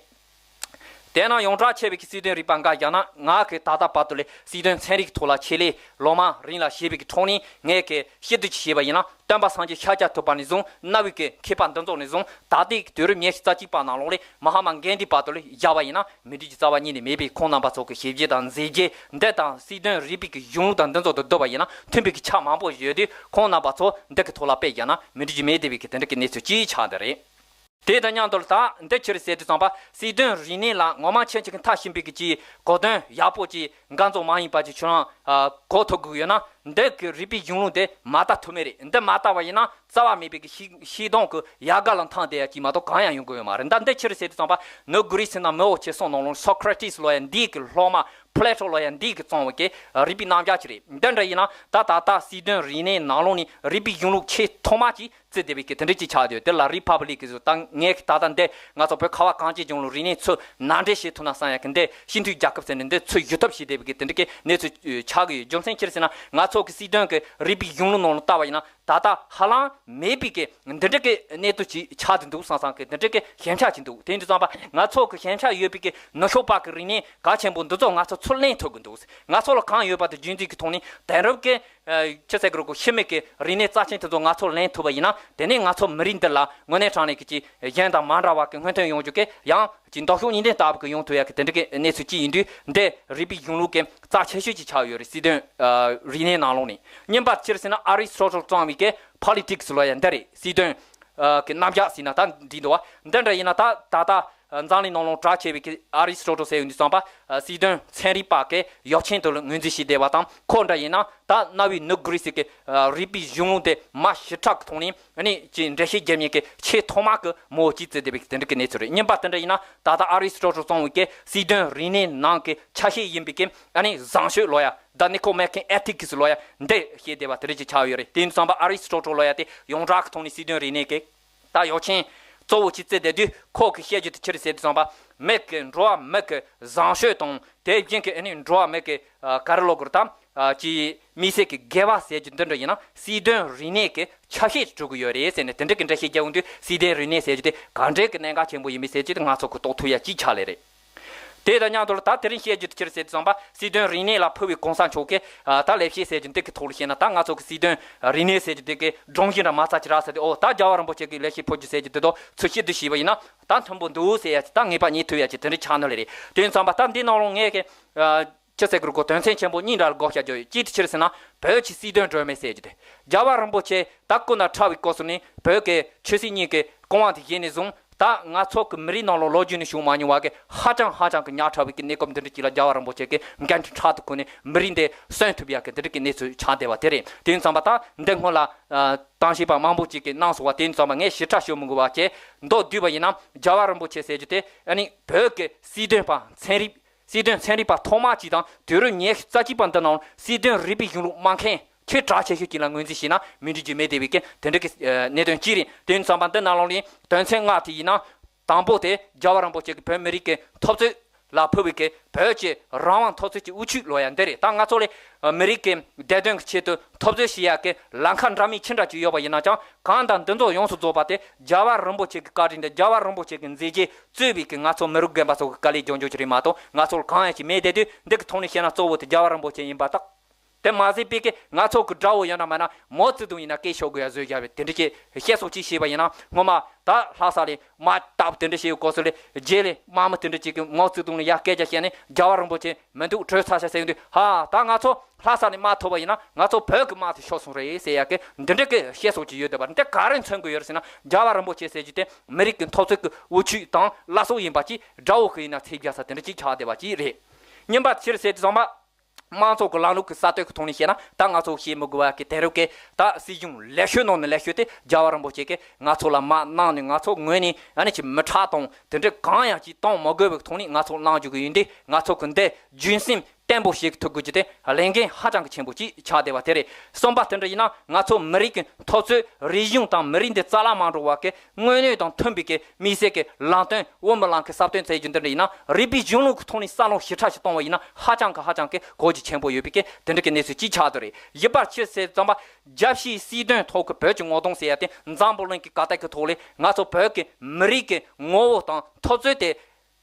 དེས་ན་ཡོངས་གྲགས་ཆེ་བའི་གི་སྲིད་དོན་རིག་པ་འགའ་བཞག་ན་ང་གི་ད་ལྟ་བར་དུ་ལས་སྲིད་དོན་ཚན་རིག་གི་ཐོག་ལ་ཆེད་ལས་ལོ་མང་རིང་ལ་བྱས་པའི་གི་ཐོག་ནས་ངས་གི་ཞིབ་ཏུ་བྱས་པ་ཡིན་ན་སྟོན་པ་སངས་རྒྱས་ཤཱཀྱ་ཐུབ་པ་ནས་བཟུང་གནའ་བོའི་གི་མཁས་པ་འདི་ཚོ་ནས་བཟུང་ད་ལྟའི་གི་དུས་རབས་ཉི་ཤུ་རྩ་གཅིག་པ་ནང་ལོགས་ལས་མ་ཧཱ་མ་གན་དྷི་བར་དུ་ལས་བཞག་པ་ཡིན་ན་མི་འགྲིག་རྒྱུ་རྩ་བ་ཉིད་ནས་མེད་པས། ཁོང་རྣམ་པ་ཚོ་གི་བྱས་རྗེས་དང་མཛད་རྗེས་འདི་དང་སྲིད་དོན་རིག་པའི་གི་གཞུང་ལུགས་དང་འདི་ཚོ་དང་བསྡུར་བ་ཡིན་ན་མཐུན་པའི་གི་ཆ་མང་པོ་ཡོད་དུས་ཁོང་རྣམ་པ་ཚོ་འདི་གི་ཐོག་ལ་དཔེ་བཞག་ན་མི་འགྲིག་རྒྱུ་མེད་བསྡད་པའི་གི་དེ་འདྲ་གི་གནས་ཚུལ་ཅིག་ཆགས་འདི་རེད། དེ་དང་མཉམ་དུ་ད་འདི་ཕྱིར་ཟེར་དུས་ཙམ་པ་སྲིད་དོན་རིག་གནས་ལ་ངོ་མ་ཁྱེད་ཅག་གི་མཐའ་ཕྱིན་པའི་གི་ཅིག་གོ་དོན་ཡག་པོ་ཅིག་འགན་རྫོང་མ་ཡིན་པ་ཅིག་ཁྱོད་རང་གོ་ཐུབ་དགོས་ཡོད་ན་འདི་གི་རིག་པའི་གཞུང་ལུགས་དེ་མ་ལྟ་ཐུབ་མེད་རེད། འདི་མ་ལྟ་བ་ཡིན་ན་རྩ་བ་མེད་པའི་གི་ཤིག་ཤིག་སྡོང་གི་ཡལ་ག་ལ་འཐམས་བསྡད་ཡ་ཅིག་མ་གཏོགས་གང་ཡང་ཡོང་གི་ཡོད་མ་རེད། ད་འདི་ཕྱིར་ཟེར་དུས་ཙམ་པ་ནུབ་གྷི་རི་སི་ན་མི་འོ་ཆེ་སོང་ནང་ལོགས་སོ་ཁྲ་ཏིས་ལོ་ཡ་འདིའི་གི་སློབ་མ་ཕ་ལེ་ཊོ་ལོ་ཡ་འདིའི་གི་གཙང་བོ་གི་རིག་པའི་རྣམ་གཞག་ཅིག་རེད། འདི་འདྲ་ཡིན་ན་ད་ད་ལྟ་སྲིད་དོན་རིག་གནས་ནང་ལོགས་ནས་རིག་པའི་གཞུང་ལུགས་ཆེས་ཐོག་མ་ཅིག་བརྩི་བསྡད་པའི་གི་དེ་འདྲ་ཅིག་ཆགས་ཡོད། དེ་ལ་རི་ཕབ་ལིག་གི་བཟོ་ད་ངས་གི་ད་ལྟ་འདི་ང་ཚོ་བོད་ཁ་བ་གངས་ཅན་ལྗོངས་ལ་རིག་གནས་ཚུར་ནང་འདྲེན་བྱེད་ཐུབ་ན་བསམ་ཡ་གི་འདི་སྤྱི་མཐུན་རྒྱལ་ཁབ་ཟེར་ནས་འདི་ཚུར་ཞུ་ཐབས་བྱེད་བསྡད་པའི་གི་དེ་འདྲ་གི་གནས་ཚུལ་ཆགས་ཀྱི་ཡོད། རྒྱུ་མཚན་ཅི་རེད་ཟེར་ན་ང་ཚོ་གི་སྲིད་དོན་གི་རིག་པའི་གཞུང་ལུགས་ནང་ལ་ལྟ་བ་ཡིན་ན་ད་ལྟ་ཧ་ལམ་མེད་པའི་གི་འདི་འདྲ་གི་གནས་ཚུལ་ཅིག་ཆགས་ཏེ་འདུག་བསམ་བསམ་གི་འདི་འདྲ་གི་ཞན་ཆ་ཅིག་འདུག་དེ་འདྲ་ཙམ་པ་ང་ཚོ་གི་ཞན་ཆ་ཡོད་པའི་གི་ནུབ་ཕྱོགས་པ་གི་རིག་གནས་གལ་ཆེན་པོ་འདི་ཚོ་ང་ཚོ་ཚུར་ལེན་ཐུབ་གི་འདུག་ང་ཚོ་ལ་གང་ཡོད་པ་དེ་རྒྱུན་འཛིན་གི་ཐོག་ནས་དེང་རབས་གི་ཨ་ཅི་ཟེར་གི་རེད་གོ་ཕྱི་མི་གི་རིག་གནས་རྩ་ཆེན་དེ་ཚོ་ང་ཚོ་ལེན་ཐུབ་པ་ཡིན་ན་དེ་ནས་ང་ཚོ་མི་རིགས་འདི་ལ་དངོས་གནས་དྲང་གནས་ཀྱི་ཅིག་གཞན་དང་མ་འདྲ་བ་གི་སྔོན་ཐོན་ཡོང་རྒྱུ་གི་ཡང་ཅིག་མདོག་ཕྱོགས་གཉིས་ལྡན་ལྟ་བུ་གི་ཡོང་ཐུབ་ཡ་གི་དེ་འདྲ་གི་གནས་ཚུལ་ཅིག་ཡིན་དུས་འདི་རིག་པའི་གཞུང་ལུགས་ཀྱི་རྩ་ཆེ་ཤོས་ཅིག་ཆགས་ཡོད་རེད། སྲིད་དོན་ཨ་རིག་གནས་ནང་ལོགས་ནས། གཉིས་པ་ཅི་རེད་ཟེར་ན་ཨ་རི་སོ་སོར་བརྩམས་པའི་གི་ཕོ་ལི་ཊིག་སི་ལོ་ཡ་འདི་རེད། སྲིད་དོན་ཨ་གི་རྣམ་གཞག་ཟེར་ན་ད་འདི་འདུག་བ། འདི་འདྲ་ཡིན་ན་ད་ད་ལྟ་ འཛམ་གླིང་ནང་ལོང་གྲགས་ཆེ་བའི་གི་ཨ་རི་སི་ཊོ་ཊལ་ཟེར་ཡོང་དུས་ཙམ་པ། སྲིད་དོན་ཚན་རིག་པ་གི་ཡོ་ཆེན་དུ་ངོས་འཛིན་བྱས་བསྡད་པ་དང་། ཁོ་འདྲ་ཡིན་ན་ད་གནའ་བོའི་ནུབ་གྷི་རི་སི་གི་རིག་པའི་གཞུང་ལུགས་དེ་མ་ཞིབ་ཕྲ་གི་ཐོག་ནས་ཨ་ནི་ཅིག་འགྲེལ་བཤད་རྒྱབ་མཁན་གི་ཆེས་ཐོག་མ་གི་མི་བོ་གཅིག་བརྩིས་བསྡད་པའི་དེ་འདྲ་གི་གནས་ཚུལ་རེད། གཉིས་པ་དེ་འདྲ་ཡིན་ན་ད་ལྟ་ཨ་རི་སི་ཊོ་ཊལ་བཙོང་བའི་གི་སྲིད་དོན་རིག་གནས་ནང་གི་ཆ་ཤས་ཡིན་པའི་གི་ཨ་ནི་བཟང་སྤྱོད་ལབ་ཡ། The Nicomachean Ethics ལབ་ཡ་འདི་བཤད་བསྡད་པ་དེ་འདྲ་ཅིག་ཆགས་ཡོད་རེད། དེ་ཡིན་ཙམ་པ་ཨ་རི་སི་ཊོ་ཊལ་ལབ་ཡ་དེ་ཡོངས་གྲགས་ཀྱི་ཐོག་ནས་སྲིད་དོན་རིག་གནས་ཀྱི་ད་ཡོ་ཆེན་གཙོ་བོ་ཅིག་བརྩིས་བསྡད་དུས། ཁོ་གི་བཤད་རྒྱུ་དེ་ཅི་རེད་ཟེར་དུས་ཙམ་པ། མི་གི་འགྲོ་བ་མི་གི་བཟང་སྤྱོད་དང་། དེ་བཞིན་གྱི་ཨ་ནི་འགྲོ་བ་མི་གི་ཨ་ག་རེ་ལབ་དགོས་རེད་ད། ཨ་ཅིག་མི་སེར་གྱི་དགེ་བ་ཟེར་རྒྱུ་འདི་འདྲ་ཡིན་ན་སྲིད་དོན་རིག་གནས་ཀྱི་ཆ་ཤས་གྲུབ་ཀྱི་ཡོད་རེད་ཟེར་ནས། དེ་འདྲ་གི་འགྲེལ་བཤད་རྒྱག་ཡོང་དུས་སྲིད་དོན་རིག་གནས་ཟེར་རྒྱུ་དེ་ག་འདྲའི་གི་གནད་འགག་ཆེན་པོ་ཡིན་མིན་ཟེར་རྒྱུ་དེ་ང་ཚོ་གི་རྟོགས་ཐུབ་ཡ་ཅིག་ཆགས་ལེ་རེད། དེ་དང་མཉམ་དུ་ལ་ད་དེ་རིང་བཤད་རྒྱུ་དེ་ཅི་རེད་ཟེར་དུས་ཙམ་པ། སྲིད་དོན་རིག་གནས་ལ་ཕུལ་བའི་གོང་ས་མཆོག་གིས་ཨ་ད་ལེགས་བཤད་ཟེར་རྒྱུ་འདི་གི་ཐོག་ལ་བཤད་ན། ད་ང་ཚོ་གི་སྲིད་དོན་རིག་གནས་ཟེར་རྒྱུ་འདི་གི་སྒྲོམ་གཞི་འདྲ་མ་རྩ་ཅིག་རག་ཟེར་ཏེ། ཨོ་ད་རྒྱལ་བ་རིན་པོ་ཆེ་གིས་ལེགས་བཤད་ཕུལ་རྒྱུ་ཟེར་རྒྱུ་འདི་དག་ཚུལ་བཞིན་དུ་བྱས་པ་ཡིན་ན་ད་མཐུན་པོ་འདུག་ཟེར་ཡ་ཅིག་ད་ངེས་པ་རྙེད་ཐུབ་ཡ་ཅིག་དེ་འདྲ་ཆགས་ནི་ལེ་རེད། དེ་ཡིན་ཙམ་པ་ད་འདི་ནང་ལོགས་ངས་གི་ཨ་ཅི་ཟེར་དགོས་རེད་གོ། དོན་ཚན་ཆེན་པོ་གཉིས་འདྲ་ལ་བགོ་བཤའ་རྒྱག་ཡོད། གཅིག་དེ་ཅི་རེད་ཟེར་ན། བོད་ཀྱི་སྲིད་དོན་སྒྲོན་མེ་ཟེར་རྒྱུ་དེ། རྒྱལ་བ་རིན་པོ་ཆེ་ད་སྐུ་ན་ཕྲ་བའི་སྐབས་སུ་ནས་བོད་ཀྱི་ཆོས་སྲིད་གཉིས་ཀྱི་སྐུ་དབང་དེ་བཞེས་ནས་བཟུང་། ད་ང་ཚོ་གི་མི་རིགས་ནང་ལ་ལོ་རྒྱུས་ནས་བྱུང་མ་མྱོང་བ་གི་ཧ་ཅང་ཧ་ཅང་གི་ཉག་ཕྲ་བའི་གི་གནས་སྐབས་འདི་འདྲ་ཅིག་ལ་རྒྱལ་བ་རིན་པོ་ཆེ་གི་འགན་འཁྲི་ཕྲག་ཏུ་ཁུར་ནས་མི་རིགས་འདི་གསོན་ཐུབ་ཡག་གི་འདི་འདྲ་གི་གནས་ཚུལ་ཆགས་བསྡད་པ་དེ་རེད། དེ་ཡིན་ཙམ་པ་ད་འདི་སྔོན་ལ་ཨ་གཏམ་བཤད་པ་མང་པོ་ཅིག་གིས་གནང་སོང་བ། དེ་ཡིན་ཙམ་པ་ངས་ཞིབ་ཕྲ་ཞུ་མི་དགོས་པ་བྱས། མདོར་བསྡུས་པ་ཡིན་ན་རྒྱལ་བ་རིན་པོ་ཆེ་ཟེར་རྒྱུ་དེ་ཨ་ནི་བོད་ཀྱི་སྲིད་དོན་པ་ཚན་རིག་སྲིད་དོན་ཚན་རིག་པ་ཐོག་མ་གཅིག་དང་། དུས་རབས་ཉི་ཤུ་རྩ་གཅིག་པ་འདི་ནང་སྲིད་དོན་རིག་པའི་གཞུང་ལུགས་སྨྲ་མཁན་ཆེས་གྲགས་ཆེ་ཤོས་ཅིག་ལ་ངོས་འཛིན་བྱས་ན་མི་འགྲིག་རྒྱུ་མེད་བསྡད་པའི་གི་དེ་འདྲ་གི་ཨ་གནད་དོན་གཅིག་རེད། དེ་ཡིན་ཙམ་པ་འདི་ནང་ལོགས་ནས་དོན་ཚན་ལྔ་དེ་ཡིན་ན། དང་པོ་དེ་རྒྱལ་བ་རིན་པོ་ཆེ་གིས་བོད་མི་རིགས་ཀྱི་འཐབ་རྩོད་ལ་ཕུལ་བའི་གི་བོད་ཀྱི་རང་དབང་འཐབ་རྩོད་ཀྱི་དབུ་ཁྱུད་ལབ་ཡ་འདི་རེད། ད་ང་ཚོ་ལ་ཨ་མི་རིགས་ཀྱི་བདེ་དོན་གྱི་ཆེད་དུ་འཐབ་རྩོད་བྱེད་ཡ་གི་ལམ་ཁ་འདྲ་མིན་ཅི་འདྲ་ཅིག་ཡོད་པ་ཡིན་ན་ཀྱང་། གང་ལྟར་འདི་ཚོ་ཡོངས་སུ་རྫོགས་པ་དེ་རྒྱལ་བ་རིན་པོ་ཆེ་གི་བཀའ་དྲིན་དང་། རྒྱལ་བ་རིན་པོ་ཆེ་གི་མཛད་རྗེས་གཙོས་པའི་གི་ང་ཚོ་མི་རབས་རྒན་པ་ཚོ་གི་དཀའ་ལས་རྒྱག་རྒྱུ་ཅིག་རེད་མ་གཏོགས། ང་ཚོ་ལ་གང་ཡང་ཅིག་མེད་བསྡད་དུས། འདི་གི་ཐོག་ནས་བཤད་ན་གཙོ་བོ་དེ་རྒྱལ་བ་རིན་པོ་ཆེ་ཡིན་པ་དང་། དེ་མ་ཟད་པའི་གི་ང་ཚོ་གི་དགྲ་བོ་ཡོད་ན་མེད་ན་མའོ་ཙེ་ཏུང་ཡིན་ན་སྐད་ཤོར་དགོས་ཡ་བཟོས་བཞག་པའི་དེ་འདྲ་ཅིག་བཤད་སོགས་ཅིག་བྱས་པ་ཡིན་ན། སྔོན་མ་ད་ལྷ་ས་ལ་དམག་རྟག་པར་དེ་འདྲ་བྱེད་ཡོད་སྐབས་སུ་ལ། རྗེས་ལ་དམག་མི་དེ་འདྲ་ཅིག་གིས་མའོ་ཙེ་ཏུང་ལ་ཡ་སྐད་ཆ་བཤད་ནས། རྒྱལ་བ་རིན་པོ་ཆེ་མི་འདུག་བྲོས་ཚར་ཤག་ཟེར་ཡོང་དུས། ཧ། ད་ང་ཚོ་ལྷ་ས་ནས་དམག་ཐོབ་པ་ཡིན་ན་ང་ཚོ་བོད་ཀྱི་དམག་དེ་ཤོར་སོང་རེད་ཟེར་ཡ་གི་འདི་འདྲ་གི་བཤད་སོགས་ཅིག་ཡོད་བསྡད་པ་འདི་ག་རེ་མཚོན་གྱི་ཡོད་རེད་ཟེར་ན། རྒྱལ་བ་རིན་པོ་ཆེ་ཟེར་རྒྱུ་དེ་མི་རིགས་ཀྱི་འཐབ་རྩོད་ཀྱི་དབུ་ཁྱུད་དང་བླ་སྲོག་ཡིན་པ་ཅིག་དགྲ་བོ་གི་ཡིན་ན་ཚེ་རྒྱག་ས་དེ་འདྲ་ཅིག་ཆགས་བསྡད་པ་ཅིག་རེད། གཉིས་པ་ཕྱིར་ཟེར་དུས་ཙམ་པ། དམངས་གཙོ་གི་ལམ་ལུགས་ཀྱི་གསར་གཏོད་ཀྱི་ཐོག་ནས་བཤད་ན། ད་ང་ཚོ་བཤད་མི་དགོས་པ་གི་དེང་རབས་ཀྱི་ད་སྲིད་གཞུང་ལེགས་ཤོས་ནང་ནས་ལེགས་ཤོས་དེ་རྒྱལ་བ་རིན་པོ་ཆེ་གིས་ང་ཚོ་ལ་དམག་གནང་ནས། ང་ཚོ་ངོས་ནས་ཨ་ནི་ཅིག་མི་ཁྲག་གཏོང་དེ་འདྲ་གང་ཡང་ཅིག་གཏོང་མ་དགོས་པའི་ཐོག་ནས་ང་ཚོ་གནང་རྒྱུ་གི་ཡིན་དུས། ང་ཚོ་གི་འདི་རྒྱུན་སྲིང་བརྟན་པོ་བྱེད་ཐུབ་དགོས་རྒྱུ་དེ་ལས་འགན་ཧ་ཅང་གི་ཆེན་པོ་ཅིག་ཆགས་བསྡད་པ་དེ་རེད། གསུམ་པ་དེ་འདྲ་ཡིན་ན། ང་ཚོ་མི་རིགས་ཀྱི་འཐབ་རྩོད་རིག་གཞུང་དང་མི་རིགས་འདི་རྩ་བརླག་མ་འགྲོ་བ་གི་དངོས་གནས་དང་མཐུན་པའི་གི་དམིགས་བསལ་གྱི་ལམ་སྟོན། དབུ་མའི་ལམ་གྱི་གསར་གཏོད་ཟེར་རྒྱུ་འདི་འདྲ་ཡིན་ན། རིགས་པའི་གཞུང་ལུགས་ཀྱི་ཐོག་ནས་གསར་སློང་ཞིབ་ཕྲ་ཞིག་གཏོང་བ་ཡིན་ན། ཧ་ཅང་གི་ཧ་ཅང་གི་གོ་རྒྱུ་ཆེན་པོ་ཡོད་པའི་གི་དེ་འདྲ་གི་གནས་ཚུལ་ཅིག་ཆགས་བསྡད་རེད། བཞི་པར་ཕྱིར་ཟེར་ཙམ་པ། རྒྱལ་སྤྱིའི་སྲིད་དོན་ཐོག་གི་བོད་ཀྱི་ངོ་གདོང་ཟེར་ཡ་དེ། འཛམ་བུ་གླིང་གི་གར་སྟེགས་ཀྱི་ཐོག་ལ་ང་ཚོ་བོད་ཀྱི་མི་རིགས་ཀྱི་ངོ་བོ་དང་འཐབ་རྩོད་དེ་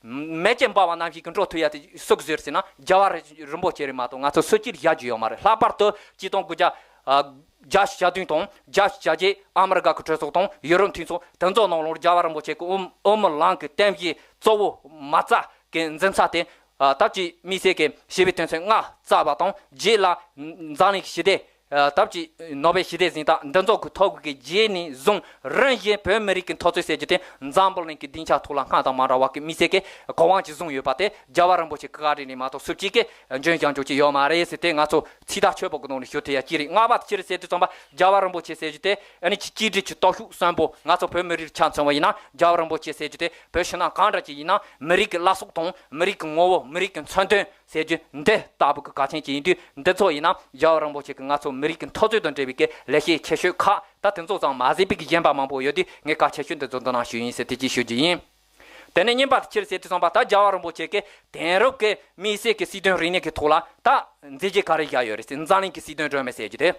མེ་ལྕེ་འབར་བ་ནང་བཞིན་གྱི་འགྲོ་ཐུབ་ཡ་དེ་སུ་གིས་བཟོས་ཟེར་ན། རྒྱལ་བ་རིན་པོ་ཆེ་རེད་མ་གཏོགས། ང་ཚོ་སུ་གཅིག་ལ་བཞག་རྒྱུ་ཡོད་མ་རེད། ལྷག་པར་དུ་ཆིག་སྟོང་དགུ་བརྒྱ་ཨ་བརྒྱད་ཅུ་གྱ་བདུན་དང་བརྒྱད་ཅུ་གྱ་བརྒྱད། ཨ་མི་རི་ཀ་གི་གྲོས་ཚོགས་དང་ཡུ་རོབ་མཐུན་ཚོགས་དེ་ཚོ་ནང་ལོགས་རྒྱལ་བ་རིན་པོ་ཆེ་གི་དབུ་དབུ་མའི་ལམ་གྱི་རྟེན་གཞི་གཙོ་བོ་མ་རྩ་གི་འཛིན་ས་དེ། ཨ་སྟབས་ཀྱིས་དམིགས་བསལ་གྱི་ཞི་བའི་དོན་ཚན་ལྔ་བརྩམས་པ་དང་། རྗེས་ལ་འཛམ་གླིང་གི་ཞི་བདེ། ཨ་སྟབས་ཀྱིས་ནོ་བེལ་ཞི་བདེ་གཟེངས་རྟགས་འདི་ཚོ་གི་ཐོབ་གི་རྗེས་ནས་བཟུང་རིམ་བཞིན་བོད་མི་རིགས་ཀྱི་འཐབ་རྩོད་ཟེར་རྒྱུ་དེ་འཛམ་བུ་གླིང་གི་སྡིངས་ཆ་ཐོག་ལ་སྔར་དང་མ་འདྲ་བ་གི་དམིགས་བསལ་གྱི་གོ་དབང་ཅིག་བཟུང་ཡོད་པ་དེ་རྒྱལ་བ་རིན་པོ་ཆེ་གི་བཀའ་དྲིན་ནས་མ་གཏོགས་སུ་གཅིག་གིས་འཇོན་བཞག་རྒྱུ་ཅིག་ཡོད་མ་རེད་ཟེར་ཏེ། ང་ཚོ་ཚིག་ཐག་ཆོད་པོ་གི་ནང་ནས་ཞུ་ཐུབ་ཡ་གཅིག་རེད། ལྔ་པ་དེ་ཕྱིར་ཟེར་དུས་ཙམ་པ། རྒྱལ་བ་རིན་པོ་ཆེ་ཟེར་རྒྱུ་དེ་ཨ་ནི་ཆིག་སྒྲིལ་གྱི་སྟོབས་ཤུགས་གསོན་པོ། ང་ཚོ་བོད་མི་རིགས་ཆ་མཚོན་པ་ཡིན་ན། རྒྱལ་བ་རིན་པོ་ཆེ་ཟེར་རྒྱུ་དེ་བོད་ཕྱི་ནང་གང་འདྲ་ཅིག་ཡིན་ན་མི་རིགས་ཀྱི་བླ་སྲོག་དང་མི་རིགས་ཀྱི་ངོ་བོ། མི་རིགས་ཀྱི་མཚོན་དོན་ཟེར་རྒྱུ་འདི་ལྟ་བུ་གི་གལ་ཆེན་ཅིག་ཡིན་དུས། འདི་ཚོ་ཡིན་ན་རྒྱལ་བ་རིན་པོ་ཆེ་གིས་ང་ཚོ་མི་རིགས་ཀྱི་འཐབ་རྩོད་དང་འབྲེལ་བའི་གི་ལེགས་བཤད་ཆེ་ཤོས་ཁག་ད་དེ་ཚོ་ཙམ་མ་ཟད་པའི་གི་གཞན་པ་མང་པོ་ཡོད་དུས། ངས་གལ་ཆེ་ཤོས་འདི་ཚོ་འདི་ནང་ཞུས་ཡིན་ཟེར་དེ་གཅིག་ཞུ་རྒྱུ་ཡིན། དེ་ནས་གཉིས་པ་དེ་ཕྱིར་ཟེར་དུས་ཙམ་པ། ད་རྒྱལ་བ་རིན་པོ་ཆེ་གིས་དེང་རབས་ཀྱི་དམིགས་བསལ་གྱི་སྲིད་དོན་རིག་གནས་ཀྱི་ཐོག་ལ་ད་མཛད་རྗེས་ག་རེ་བཞག་ཡོད་རེད་ཟེར། འཛམ་གླིང་གི་སྲིད་དོན་སྒྲོན་མེ་ཟེར་རྒྱུ་དེ།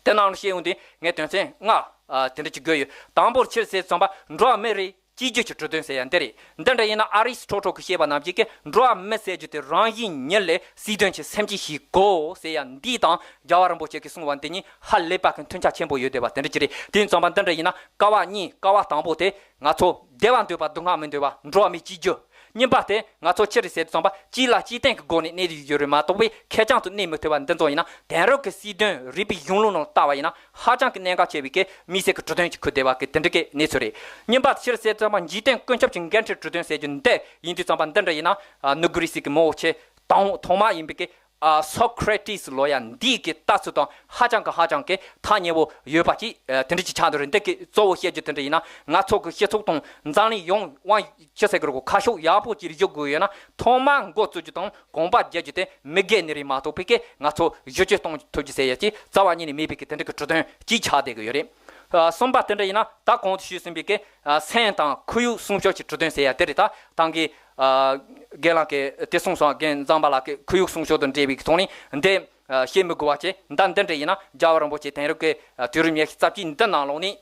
དེ་ནང་ལ་བཤད་ཡོང་དུས་ངས་དོན་ཚན་ལྔ་ཨ་དེ་འདྲ་ཅིག་བགོས་ཡོད། དང་པོར་ཕྱིར་ཟེར་དུས་ཙམ་པ། འགྲོ་བ་མི་རིགས་གཅིག་གྱུར་གྱི་འགྲོ་དོན་ཟེར་ཡ་འདི་རེད། འདི་འདྲ་ཡིན་ན་ཨ་རི་སི་ཊོ་ཊལ་གྱིས་བཤད་པ་ནང་བཞིན་གྱི་འགྲོ་བ་མི་ཟེར་རྒྱུ་དེ་རང་བཞིན་ཉིད་ལས་སྲིད་དོན་གྱི་སེམས་ཅན་ཞིག་དགོས་ཟེར་ཡ་འདི་དང་། རྒྱལ་བ་རིན་པོ་ཆེ་གིས་གསུངས་པ་འདི་གཉིས་ཧ་ལས་པ་གི་མཐུན་ཆ་ཆེན་པོ་ཡོད་བསྡད་པ་དེ་འདྲ་ཅིག་རེད། དེ་ཡིན་ཙམ་པ་འདི་འདྲ་ཡིན་ན་ཀ་བ་གཉིས། ཀ་བ་དང་པོ་དེ་ང་ཚོ་བདེ་བ་འདོད་པ་སྡུག་བསྔལ་མི་འདོད་པ། འགྲོ་བ་མི་གཅིག་གྱུར། གཉིས་པ་དེ་ང་ཚོ་ཅི་རེད་ཟེར་དུས་ཙམ་པ་སྤྱི་ལ་སྤྱི་བརྟན་གྱི་སྒོ་ནས་གནས་ཡོད་རེད་མ་གཏོགས་པའི་ཁེར་རྐྱང་དུ་གནས་མི་ཐུབ་པ་འདི་ཚོ་ཡིན་ན། དེང་རབས་ཀྱི་སྲིད་དོན་རིག་པའི་གཞུང་ལུགས་ནང་ལྟ་བ་ཡིན་ན་ཧ་ཅང་གི་གནད་འགག་ཆེ་བའི་གི་དམིགས་བསལ་གྱི་གྲོས་དོན་ཅིག་ཁུར་བསྡད་པ་གི་དེ་འདྲ་གི་གནས་ཚུལ་རེད། གཉིས་པ་དེ་ཅི་རེད་ཟེར་དུས་ཙམ་པ་འཇིག་རྟེན་ཀུན་ཁྱབ་ཀྱི་འགན་འཁྲི་གྲོས་དོན་ཟེར་རྒྱུ་འདི་ཡིན་དུས་ཙམ་པ་འདི་འདྲ་ཡིན་ན། ནུབ་གྷི་རི་སི་གི་མི་དབང་ཆེ་དང་ཐོག་མ་ཡིན་པའི་གི་ཨ་Socrates ལོ་ཡ་འདིའི་གི་ལྟ་ཚུལ་དང་ཧ་ཅང་གི་ཧ་ཅང་གི་ཐག་ཉེ་བོ་ཡོད་པ་ཅིག་ཨ་དེ་འདྲ་ཅིག་ཆགས་འདུག་རེད། འདི་གི་གཙོ་བོ་བཤད་རྒྱུ་དེ་འདྲ་ཡིན་ན། ང་ཚོ་གི་སྤྱི་ཚོགས་དང་འཛམ་གླིང་ཡོངས་དབང་ཅི་ཟེར་གི་རེད་གོ། ཁ་ཕྱོགས་ཡག་པོ་ཅིག་ལ་བཞུགས་དགོས་ཡོད་ན། ཐོག་མར་འགོ་བཙུགས་རྒྱུ་དང་གོམ་པ་རྒྱག་རྒྱུ་དེ་མི་སྒེར་ནས་རེད་མ་གཏོགས་པའི་གི་ང་ཚོ་བསྒྱུར་བཅོས་གཏོང་ཐུབ་རྒྱུ་ཟེར་ཡ་ཅིག་རྩ་བ་ཉིད་ནས་མེད་པའི་གི་དེ་འདྲ་གི་གྲོས་དོན་ཅིག་ཆགས་བསྡད་གི་ཡོད་རེད། ཨ་གསུམ་པ་དེ་འདྲ་ཡིན་ན། ད་གོང་དུ་ཞུས་ཟིན་པའི་གི་ཨ་སེམས་དང་ཁོར་ཡུག་སྲུང་སྐྱོབ་ཀྱི་གྲོས་དོན་ཟེར་ཡ་དེ་རེད། ད་ཏང་གི་ཨ་རྒན་ལགས་ཀྱིས་དེ་གསུངས་སོང་། རྒན་ཛམ་བྷ་ལགས་ཀྱིས་ཁོར་ཡུག་སྲུང་སྐྱོབ་དང་འབྲེལ་བའི་གི་ཐོག་ནས་འདི་ཨ་བཤད་མི་དགོས་པ་བྱས། ད་འདི་འདྲ་ཡིན་ན་རྒྱལ་བ་རིན་པོ་ཆེ་དེང་རབས་ཀྱི་ཨ་དུས་རབས་ཉི་ཤུ་རྩ་གཅིག་འདི་ནང་ལོགས་ནས་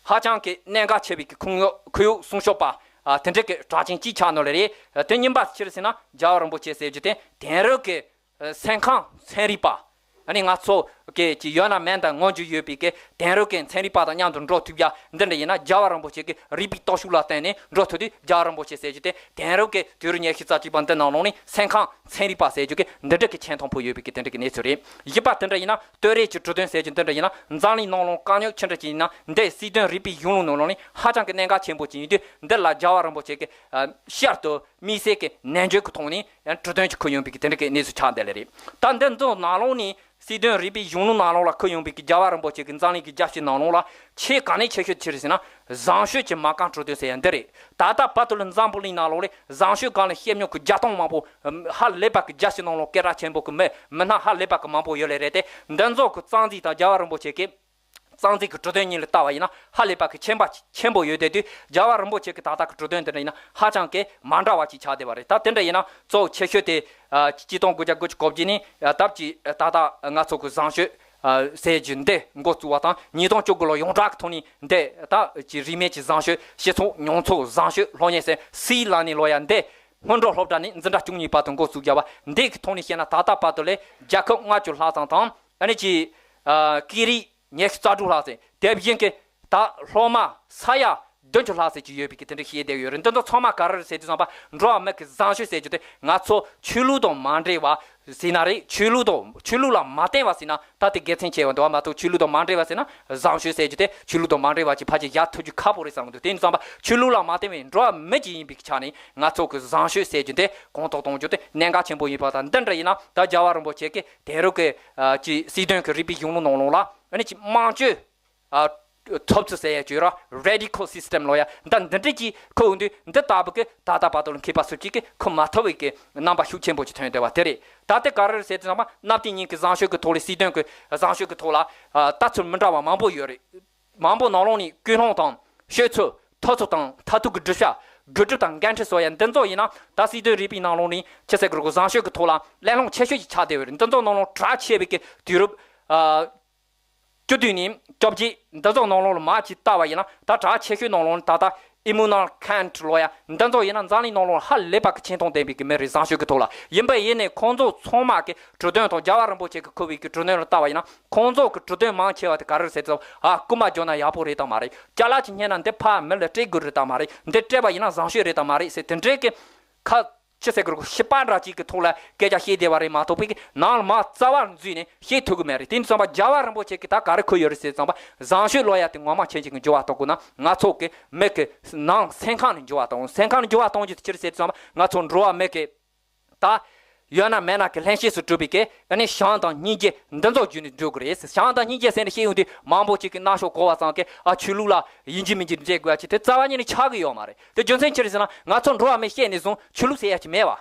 ཧ་ཅང་གི་གནད་འགག་ཆེ་བའི་གི་ཁོར་ཡུག་ཁོར་ཡུག་སྲུང་སྐྱོབ་པ་ཨ་དེ་འདྲ་གི་གྲགས་ཅན་གཅིག་ཆགས་ནོ་ལེ་རེད། དེ་གཉིས་པ་ཅི་རེད་ཟེར་ན། རྒྱལ་བ་རིན་པོ་ཆེ་ཟེར་རྒྱུ་དེ་དེང་རབས་ཀྱི་ཨ་སེམས་ཁམས་ཚན་རིག་པ། ཨ་ནི་ང་ཚོ་གི་ཅིག་ཡོད་ན་མེད་ན་མངོན་གྱི་ཡོད་པའི་གི་དེང་རབས་ཀྱི་ཚན་རིག་པ་དང་མཉམ་དུ་འགྲོ་ཐུབ་ཡ་འདི་འདྲ་ཡིན་ན། རྒྱལ་བ་རིན་པོ་ཆེ་གི་རིག་པའི་སྟོབས་ཤུགས་ལ་བརྟེན་ནས་འགྲོ་ཐུབ་དུས། རྒྱལ་བ་རིན་པོ་ཆེ་ཟེར་རྒྱུ་དེ་དེང་རབས་ཀྱི་དུས་རབས་ཉི་ཤུ་རྩ་གཅིག་པ་འདི་ནང་ལོགས་ནས་སེམས་ཁམས་ཚན་རིག་པ་ཟེར་རྒྱུ་གི་འདི་འདྲ་གི་ཆེ་མཐོང་ཕོག་ཡོད་པའི་གི་དེ་འདྲ་གི་གནས་ཚུལ་རེད། བཞི་པ་དེ་འདྲ་ཡིན་ན། ལྟོས་རེས་ཀྱི་གྲོས་དོན་ཟེར་རྒྱུ་འདི་འདྲ་ཡིན་ན། འཛམ་གླིང་ནང་ལོགས་དཀའ་རྙོག་ཆེ་འདྲ་ཅིག་ཡིན་ན། འདི་སྲིད་དོན་རིག་པའི་གཞུང་ལུགས་ནང་ལོགས་ནས་ཧ་ཅང་གི་གནད་འགག་ཆེན་པོ་ཅིག་ཡིན་དུས། འདི་ལ་རྒྱལ་བ་རིན་པོ་ཆེ་གི་ཨ་བསྐྱར་དུ་དམིགས་བསལ་གྱི་ནན་བརྗོད་ཀྱི་ཐོག་ནས་གྲོས་དོན་ཅིག་ཁུར་ཡོང་བའི་གི་དེ་འདྲ་གི་གནས་ཚུལ་ཆགས་བསྡད་ལེ་རེད། ད་འདི་ཚོ་ནང་ལོགས་ནས་སྲིད་དོན་རིག་པའི་གཞུང་ལུགས་ནང་ལོགས་ལ་ཁུར་ཡོང་བའི་གི་རྒྱལ་བ་རིན་པོ་ཆེ་གི་འཛམ་གླིང་གི་རྒྱལ་སྤྱི་ནང་ལོགས་ལ་ཆེས་གལ་གནད་ཆེ་ཤོས་ཅི་རེད་ཟེར་ན། བཟང་སྤྱོད་ཀྱི་མ་རྐང་གྲོས་དོན་ཟེར་ཡ་འདི་རེད། ད་ལྟ་བར་དུ་ལ་འཛམ་བུ་གླིང་ནང་ལོགས་ལ་བཟང་སྤྱོད་སྒང་ལ་ཤེས་མྱོང་གི་རྒྱལ་སྟོང་མང་པོ་ཧ་ལས་པ་གི་རྒྱལ་སྤྱི་ནང་ལོགས་སྐད་གྲགས་ཆེན་པོ་གི་མི་མི་སྣ་ཧ་ལས་པ་གི་མང་པོ་ཡོད་ལེ་རེད་དེ། འདི་ཚོ་གི་རྩ་འཛིན་དང་རྒྱལ་བ་རིན་པོ་ཆེ་གི་རྩ་འཛིན་གྱི་གྲོས་དོན་གཉིས་ལ་ལྟ་བ་ཡིན་ན་ཧ་ལས་པ་གི་ཁྱད་པར་ཆེན་པོ་ཡོད་དེ་དུས། རྒྱལ་བ་རིན་པོ་ཆེ་གི་ད་ལྟ་གི་གྲོས་དོན་དེ་འདྲ་ཡིན་ན་ཧ་ཅང་གི་མ་འདྲ་བ་ཅིག་ཆགས་བསྡད་པ་རེད། ད་དེ་འདྲ་ཡིན་ན་གཙོ་བོ་ཆེ་ཤོས་དེ་ཨ་ཆིག་སྟོང་དགུ་བརྒྱ་དགུ་བཅུ་གོ་བརྒྱད་ནས་ཨ་ད་ཅིག་ད་ལྟ་ང་ཚོ་གི་བཟང་སྤྱོད་ཨ་ཟེར་རྒྱུ་འདི་འགོ་བཙུགས་པ་དང་། ཉིས་སྟོང་བཅུ་དགུ་ལོ་ཡོངས་གྲགས་ཀྱི་ཐོག་ནས་འདི་ད་ཅིག་རིས་མེད་ཀྱི་བཟང་སྤྱོད། སྤྱི་ཚོགས་མྱོང་ཚོར་བཟང་སྤྱོད་སློབ་གཉེར་ཟེར། སི་ལ་ནི་ལོ་ཡ་འདི་སྔོན་འགྲོ་སློབ་གྲྭ་ནས་འཛིན་གྲྭ་བཅུ་གཉིས་བར་དུ་འགོ་བཙུགས་བྱ་བ་འདི་གི་ཐོག་ནས་བཤད་ན། ད་ལྟ་བར་དུ་ལས་རྒྱལ་ཁབ་ལྔ་བཅུ་ལྷག་ཙམ་དང་། ཨ་ནི་ཅིག་ཨ་སྐད་རིགས་ཉི་ཤུ་རྩ་དྲུག་ལྷག་ཙམ། དེ་བཞིན་གྱི་ད་སློབ་མ་ས་ཡ་བདུན་ཅུ་ལྷག་ཙམ་ཅིག་ཡོད་པའི་གི་དེ་འདྲ་བཤད་བསྡད་ཡོད་རེད། འདི་ཚོ་ཚང་མ་ག་རེ་རེད་ཟེར་དུས་ཙམ་པ། འགྲོ་བ་མི་གི་བཟང་སྤྱོད་ཟེར་རྒྱུ་དེ་ང་ཚོ་ཆོས་ལུགས་དང་མ་འབྲེལ་བ་ཟེར་ན་རེད། ཆོས་ལུགས་དང་ཆོས་ལུགས་ལ་མ་བརྟེན་པ་ཟེར་ན་ད་དེ་དགེ་མཚན་ཆེ་བ་འདུག་བ་མ་གཏོགས། ཆོས་ལུགས་དང་མ་འབྲེལ་བ་ཟེར་ན། བཟང་སྤྱོད་ཟེར་རྒྱུ་དེ་ཆོས་ལུགས་དང་མ་འབྲེལ་བ་ཅིག་ཕལ་ཆེར་བཞག་ཐུབ་རྒྱུ་ཁག་པོ་རེད་བསམ་གི་འདུག་དེ་ཡིན་ཙམ་པ་ཆོས་ལུགས་ལ་མ་བརྟེན་པའི་འགྲོ་བ་མི་ཅིག་ཡིན་པའི་ཆ་ནས་ང་ཚོ་གི་བཟང་སྤྱོད་ཟེར་རྒྱུ་དེ་གོང་དུ་གཏོང་རྒྱུ་དེ་གནད་འགག་ཆེན་པོ་ཡིན་པ་དང་། འདི་འདྲ་ཡིན་ན་ད་རྒྱལ་བ་རིན་པོ་ཆེ་གིས་དེང་རབས་ཀྱི་ཨ་ཅིག་སྲིད་དོན་གྱི་རིག་པའི་གཞུང་ལུགས་ནང་ལོགས་ལ་ཨ་ནི་ཅིག་དམངས་གཙོའི་ཨ་ཐོབ་ཚུལ་ཟེར་ཡ་ཅིག་ཡོད་ར། Radical System ལོ་ཡ་ད་འདི་འདྲ་ཅིག་ཁུར་ཡོང་དུས། འདི་ལྟ་བུ་གི་ད་ལྟ་བར་དུ་ལ་མཁས་པ་སུ་གཅིག་གིས་ཁུར་མ་ཐུབ་པའི་གི་རྣམ་པ་ཤུགས་ཆེན་པོ་ཅིག་ཐོན་བསྡད་པ་དེ་རེད། ད་ལྟ་ག་རེ་རེད་ཟེར་དུས་ཙམ་པ། གནའ་དེང་གཉིས་ཀྱི་བཟང་སྤྱོད་ཀྱི་ཐོག་ལ། སྲིད་དོན་གྱི་བཟང་སྤྱོད་ཀྱི་ཐོག་ལ་ཨ་ལྟ་ཚུལ་མི་འདྲ་བ་མང་པོ་ཡོད་རེད། མང་པོ་ནང་ལོགས་ནས་ཀུན་སློང་དང་སྤྱོད་ཚུལ། ཐོབ་ཚུལ་དང་མཐར་ཐུག་གི་བསྒྲུབ་བྱ། དགོས་གྲུབ་དང་འགན་འཁྲི་སོགས་ཡ་འདི་ཚོ་ཡིན་ན། ད་སྲིད་དོན་རིག་པའི་ནང་ལོགས་ནས་ཅི་ཟེར་དགོས་རེད་གོ། བཟང་སྤྱོད་ཀྱི་ཐོག་ལ་གླེང་སློང་ཆེ་ཤོས་ཅིག་ཆགས་བསྡད་ཡོད་རེད། འདི་ཚོ་ནང་ལོགས་གྲགས་ཆེ་བའི་གི་དུས་རབས་ཨ་བཅུ་བདུན་ནས་བཅོ་བརྒྱད་འདི་ཚོ་ནང་ལོགས་ལ་མར་ཅིག་བལྟ་བ་ཡིན་ན། ད་གྲགས་ཆེ་ཤོས་ནང་ལོགས་ནས་ད་ལྟ་Immanuel Kant ལོ་ཡ་འདི་ཚོ་ཡིན་ན། འཛམ་གླིང་ནང་ལོགས་ལ་ཧ་ལས་པ་གི་ཆེ་མཐོང་ལྡན་པའི་གི་མི་རེད། བཟང་སྤྱོད་ཀྱི་ཐོག་ལ་ཡིན་པ་ཡིན་ནའི། ཁོང་ཚོ་ཚང་མ་གི་གྲོས་དོན་དང་། རྒྱལ་བ་རིན་པོ་ཆེ་གིས་ཁུར་བའི་གི་གྲོས་དོན་ལ་བལྟ་བ་ཡིན་ན། ཁོང་ཚོ་གི་གྲོས་དོན་མང་ཆེ་བ་དེ་ག་རེ་རེད་ཟེར་ཙམ། ཨ་རྐུན་མ་བརྒྱབ་ན་ཡག་པོ་རེད་དམ་མ་རེད། ཅ་ལག་ཅིག་རྙེད་ན་འདི་ཕར་མི་ལ་སྤྲད་དགོས་རེད་དམ་མ་རེད། འདི་སྤྲད་པ་ཡིན་ན་བཟང་སྤྱོད་རེད་དམ་མ་རེད་ཟེར། དེ་འདྲའི་གི་ཁ་ཅི་ཟེར་དགོས་རེད། ཞིབ་པ་འདྲ་ཅིག་གི་ཐོག་ལ་སྐད་ཆ་བཤད་བསྡད་པ་རེད་མ་གཏོགས་པའི་གི། ནང་ལ་མར་རྩ་བ་འཛུལ་ནས་བཤད་ཐུབ་གི་མེད་རེད། དེ་ཡིན་དུས་ཙམ་པ་རྒྱལ་བ་རིན་པོ་ཆེ་གིས་ད་ག་རེ་ཁུར་ཡོད་རེད་ཟེར་ཙམ་པ། བཟང་སྤྱོད་ལོ་ཡ་དེ་ངོ་མ་ཁྱེད་ཅག་གིས་འགྱུར་བ་གཏོང་དགོས་ན། ང་ཚོ་གི་མི་གི་ནང་སེམས་ཁམས་ནས་འགྱུར་བ་གཏོང་། སེམས་ཁམས་ནས་འགྱུར་བ་གཏོང་རྒྱུ་དེ་ཅི་རེད་ཟེར་དུས་ཙམ་པ། ང་ཚོ་འགྲོ་བ་མི་གི་ད་ཡོད་ན་མེད་ན་གི་ལྷན་སྐྱེས་སུ་གྲུབ་པའི་གི་ཨ་ནི་བྱམས་དང་སྙིང་རྗེ་འདི་ཚོ་བརྒྱུད་ནས་འགྲོ་དགོས་རེད། བྱམས་དང་སྙིང་རྗེ་ཟེར་ནས་བཤད་ཡོང་དུས། མང་པོ་ཅིག་གིས་རྣ་མཆོག་གོ་བ་ཙམ་གྱིས། ཨ་ཆོས་ལུགས་ལ་ཡིན་གཅིག་མིན་གཅིག་འབྲེལ་དགོས་ཡ་ཅིག་དེ་རྩ་བ་ཉིད་ནས་ཆགས་ཀྱི་ཡོད་མ་རེད། དེ་རྒྱུ་མཚན་ཅི་རེད་ཟེར་ན། ང་ཚོ་འགྲོ་བ་མི་སྐྱེས་ནས་བཟུང་ཆོས་ལུགས་ཟེར་ཡ་ཅིག་མེད་བ།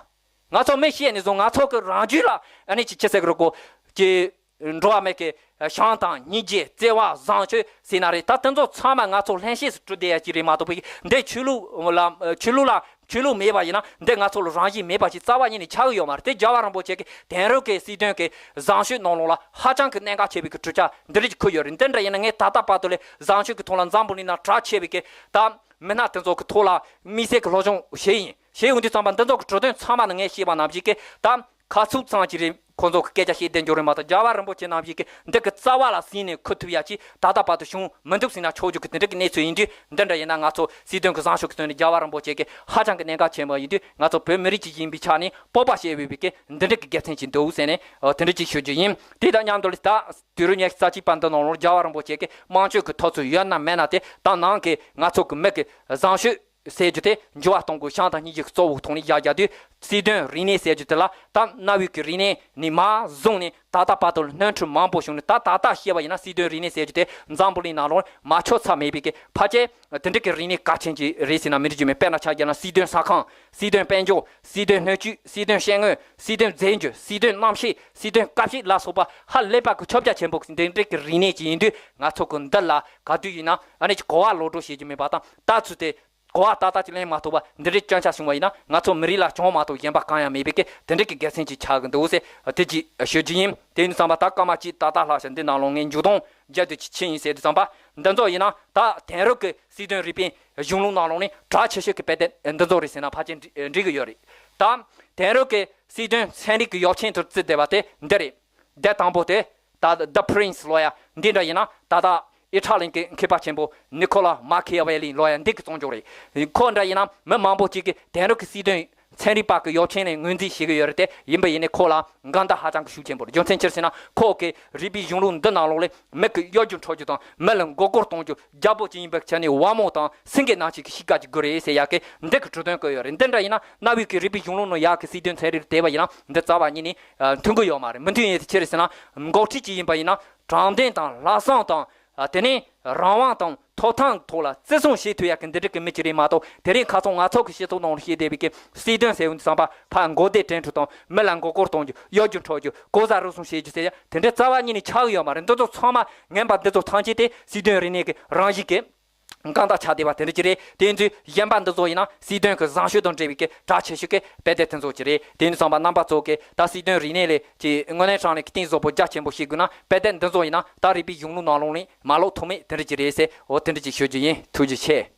ང་ཚོ་མི་སྐྱེས་ནས་བཟུང་ང་ཚོ་གི་རང་རྒྱུད་ལ་ཨ་ནི་ཅིག་ཅི་ཟེར་དགོས་རེད་གོ། ཅིག་འགྲོ་བ་མི་གི་བྱམས་དང་སྙིང་རྗེ། བརྩེ་བ། བཟང་སྤྱོད་ཟེར་ན་རེད། ད་དེ་ཚོ་ཚང་མ་ང་ཚོ་ལྷན་སྐྱེས་སུ་གྲུབ་བསྡད་ཡ་ཅིག་རེད་མ་གཏོགས་པའི་གི། འདི་ཆོས་ལུགས་ལ་ཆོས་ལུགས་ལ་ཆོས་ལུགས་མེད་པ་ཡིན་ན། འདི་ང་ཚོ་ལ་རང་བཞིན་མེད་པ་ཞིག་རྩ་བ་ཉིད་ནས་ཆགས་ཀྱི་ཡོད་མ་རེད། དེ་རྒྱལ་བ་རིན་པོ་ཆེ་གིས་དེང་རབས་ཀྱི་སྲིད་དོན་གྱི་བཟང་སྤྱོད་ནང་ལོགས་ལ་ཧ་ཅང་གི་གནད་འགག་ཆེ་བའི་གི་གྲུབ་ཆ་འདི་འདྲ་ཞིག་ཁུར་ཡོད་རེད། འདི་འདྲ་ཡིན་ན་ངས་ད་ལྟ་བར་དུ་ལས་བཟང་སྤྱོད་ཀྱི་ཐོག་ལ་འཛམ་བུ་གླིང་ནང་གྲགས་ཆེ་བའི་གི་ད་མི་སྣ་དེ་ཚོ་གི་ཐོག་ལ་དམིགས་བསལ་གྱི་སློབ་སྦྱོང་བྱས་ཡིན། བྱས་ཡོང་དུས་ཙམ་པ། འདི་ཚོ་གི་གྲོས་དོན་ཚང་མ་ནི་ངས་བཤད་པ་ནང་བཞིན་གྱི་ད་ཁ་ཚུགས་ཙམ་ཅིག་རེད། ཁོང་ཚོ་གི་སྐད་ཆ་བཤད་བསྡད་འགྱོ་རེད་མ་གཏོགས། རྒྱལ་བ་རིན་པོ་ཆེ་ནང་བཞིན་གི་འདི་གི་རྩ་བ་ལ་ཟིན་ནས་འཁུར་ཐུབ་ཡ་ཅིག་ད་ལྟ་བར་དུ་བྱུང་མི་འདུག་ཟེར་ན་ཆོག་རྒྱུ་གི་དེ་འདྲ་གི་གནས་ཚུལ་ཡིན་དུས། འདི་འདྲ་ཡིན་ན་ང་ཚོ་སྲིད་དོན་གི་བཟང་ཕྱོགས་གི་དོན་ནས་རྒྱལ་བ་རིན་པོ་ཆེ་གི་ཧ་ཅང་གི་གནད་འགག་ཆེན་པོ་ཡིན་དུས། ང་ཚོ་བོད་མི་རིགས་ཅིག་ཡིན་པའི་ཆ་ནས་སྤོབས་པ་བྱེད་འོས་པའི་གི་འདི་འདྲ་གི་དགེ་མཚན་ཅིག་འདུག་ཟེར་ནས་དེ་འདྲ་ཅིག་ཞུ་རྒྱུ་ཡིན། དེ་དང་མཉམ་དུ་ལ་ད་དུས་རབས་ཉི་ཤུ་རྩ་གཅིག་པ་འདི་ནང་ལོགས་རྒྱལ་བ་རིན་པོ་ཆེ་གི་དམངས་གཅོད་གི་ཐོབ་ཚུལ་ཡོད་ན་མེད་ན་དེ་དང་ནང་གི་ང་ཚོ་གི་མི་གི་བཟང་སྤྱོད་ཟེར་རྒྱུ་དེ་འགྱུར་བ་གཏོང་དགོས། བྱང་དང་སྙིང་རྗེ་གི་གཙོ་བོ་ཐོག་ནས་བཞག་བཞག་དུས། སྲིད་དོན་རིག་གནས་ཟེར་རྒྱུ་དེ་ལ་ད་གནའ་བོའི་གི་རིག་གནས་ནས་མར་བཟུང་ནས་ད་ལྟ་བར་དུ་ལ་སྣོན་འཕྲི་མང་པོ་བྱུང་ནས། ད་ད་ལྟ་བཤད་པ་ཡིན་ན་སྲིད་དོན་རིག་གནས་ཟེར་རྒྱུ་དེ་འཛམ་བུ་གླིང་ནང་ལོགས་མ་ཆགས་ཚར་མེད་པའི་གི་ཕལ་ཆེར་དེ་འདྲ་གི་རིག་གནས་གལ་ཆེན་ཅིག་རེད་ཟེར་ན་མི་འགྲིག་རྒྱུ་མེད། དཔེར་ན་ཆ་བཞག་ན་སྲིད་དོན་ཟ་ཁང་། སྲིད་དོན་དཔལ་འབྱོར། སྲིད་དོན་སྣོད་བཅུད། སྲིད་དོན་ཤེས་དངོས། སྲིད་དོན་རྫས་འགྱུར། སྲིད་དོན་གནམ་གཤིས། སྲིད་དོན་སྐར་དཔྱད་ལ་སོགས་པ་ཧ་ལས་པ་གི་ཁྱབ་རྒྱ་ཆེན་པོ་འདི་འདྲ་གི་རིག་གནས་ཅིག་ཡིན་དུས། ང་ཚོ་གི་འདི་ལ་ག་དུས་ཡིན་ན་ཨ་ནི་གོ་བ་ལོག་འགྲོ་བྱེད་རྒྱུ་མེད་པ་དང་། ལྟ་ཚུལ་དེ་གོ་བ་ཏག་ཏག་ཅིག་ལེན་མ་ཐུབ་པ་འདི་འདྲའི་སྐྱོན་ཆ་བྱུང་བ་ཡིན་ན། ང་ཚོ་མི་རིགས་ལ་གྱོང་མ་གཏོགས་གཞན་པ་གང་ཡང་མེད་པའི་གི་དེ་འདྲ་གི་དགེ་མཚན་ཅིག་ཆགས་ཀྱི་འདུག་ཟེར། དེ་ཅིག་ཞུ་རྒྱུ་ཡིན། དེ་ཡིན་དུས་ཙམ་པ་ད་སྐར་མ་གཅིག་ཏག་ཏག་ལྷག་ཤག་འདི་ནང་ལོགས་ངས་མཇུག་སྡོམ་རྒྱག་དུས་ཅིག་ཕྱིན་ཡིན་ཟེར་དུས་ཙམ་པ། འདི་ཚོ་ཡིན་ན་ད་དེང་རབས་ཀྱི་སྲིད་དོན་རིག་པའི་གཞུང་ལུགས་ནང་ལོགས་ནས་གྲགས་ཆེ་ཤོས་ཀྱི་དཔེ་དེབ་འདི་ཚོ་རེད་ཟེར་ན་ཕལ་ཆེར་འགྲིག་འགྲིག་གི་ཡོད་རེད། ད་དེང་རབས་ཀྱི་སྲིད་དོན་ཚན་རིག་གི་ཡོ་ཆེན་དུ་བརྩིས་བསྡད་པ་དེ་འདི་རེད། དེ་དང་པོ་དེ་ད་The Prince ལབ་ཡ་འདི་འདྲ་ཡིན་ན། ད་ལྟ་ཨི་ཊ་ལི་གི་མཁས་པ་ཆེན་པོ་ནི་ཁོ་ལ་མ་ཁི་ཡ་ཝེ་ལི་ལབ་ཡ་འདི་གི་རྩོམ་སྦྱོར་རེད། ཁོ་འདྲ་ཡིན་ན་མི་མང་པོ་ཅིག་གིས་དེང་རབས་ཀྱི་སྲིད་དོན་ཚན་རིག་པ་གི་ཡོ་ཆེན་ནས་ངོས་འཛིན་བྱེད་ཀྱི་ཡོད་རེད་དེ། ཡིན་པ་ཡིན་ནའི་ཁོ་ལ་འགལ་ཟླ་ཧ་ཅང་གི་ཤུགས་ཆེན་པོ་རེད། རྒྱུ་མཚན་ཅི་རེད་ཟེར་ན། ཁོ་གི་རིག་པའི་གཞུང་ལུགས་འདི་ནང་ལོགས་ལས་མི་གི་གཡོ་སྒྱུ་འཕྲོག་རྒྱུ་དང་མི་ལ་མགོ་སྐོར་གཏོང་རྒྱུ། རྒྱལ་པོ་ཅིག་ཡིན་པའི་ཆ་ནས་དབང་མོ་དང་སེང་གེ་ནང་བཞིན་གྱི་གཤིས་ཀ་ཅིག་དགོས་རེད་ཟེར་ཡ་གི་འདི་གི་གྲོས་དོན་བཀོད་ཡོད་རེད། འདི་འདྲ་ཡིན་ན་གནའ་བོའི་གི་རིག་པའི་གཞུང་ལུགས་ནང་ཡ་གི་སྲིད་དོན་ཚན་རིག་བལྟས་པ་ཡིན་ན་འདི་རྩ་བ་ཉིད་ནས་མཐུན་གི་ཡོད་མ་རེད། མི་མཐུན་ཡས་དེ་ཅི་རེད་ཟེར་ན། འགོ་ཁྲིད་ཅིག་ཡིན་པ་ཡིན་ན་དྲང་བདེན་དང་ལྷག་བསམ་དང་། དེ་ནས་རང་དབང་དང་ཐོབ་ཐང་ཐོག་ལ་བརྩི་སྲུང་བྱེད་ཐུབ་ཡ་གི་འདི་འདྲ་གི་མི་ཅིག་རེད་མ་གཏོགས། དེ་རིང་ཁ་སང་ང་ཚོ་གི་སྤྱི་ཚོགས་ནང་ལ་བཤད་བསྡད་པའི་གི་སྲིད་དོན་ཟེར་བ་འདི་ཙམ་པ་ཕར་མགོ་བདེ་དྲན་འཕྲོ་དང་མི་ལ་མགོ་སྐོར་གཏོང་རྒྱུ། གཡོ་སྒྱུ་འཕྲོག་རྒྱུ། ལྐོག་ཟ་རུལ་སུངས་བྱེད་རྒྱུ་ཟེར་ཡ་དེ་འདྲ་རྩ་བ་ཉིད་ནས་ཆགས་ཡོད་མ་རེད། འདི་ཚོ་ཚང་མ་ངན་པ་འདི་ཚོ་ཐམས་ཅད་དེ་སྲིད་དོན་རིག་གནས་ཀྱི་རང་བཞིན་གྱི་རྐང་ཐང་ཆགས་བསྡད་པ་དེ་འདྲ་ཅིག་རེད། དེ་ཚོའི་གཞན་པ་འདི་ཚོ་ཡིན་ན་སྲིད་དོན་གྱི་བཟང་སྤྱོད་དང་འབྲེལ་བའི་གི་གྲགས་ཆེ་ཤོས་ཀྱི་དཔེ་དེབ་དེ་ཚོ་ཅིག་རེད། དེ་ཡིན་དུས་ཙམ་པ་རྣམ་པ་ཚོ་གིས་ད་སྲིད་དོན་རིག་གནས་ལས་ཀྱི་དངོས་གནས་དྲང་གནས་ཀྱི་གཏིང་ཟབ་པོ་རྒྱ་ཆེན་པོ་ཤེས་དགོས་ན། དཔེ་དེབ་འདི་ཚོ་ཡིན་ན་ད་རིག་པའི་གཞུང་ལུགས་ནང་ལོགས་ནས་མ་ལོག་ཐུབ་མེད་དེ་འདྲ་ཅིག་རེད་ཟེར། འོ་དེ་འདྲ་ཅིག་ཞུ་རྒྱུ་ཡིན། ཐུགས་རྗེ་ཆེ།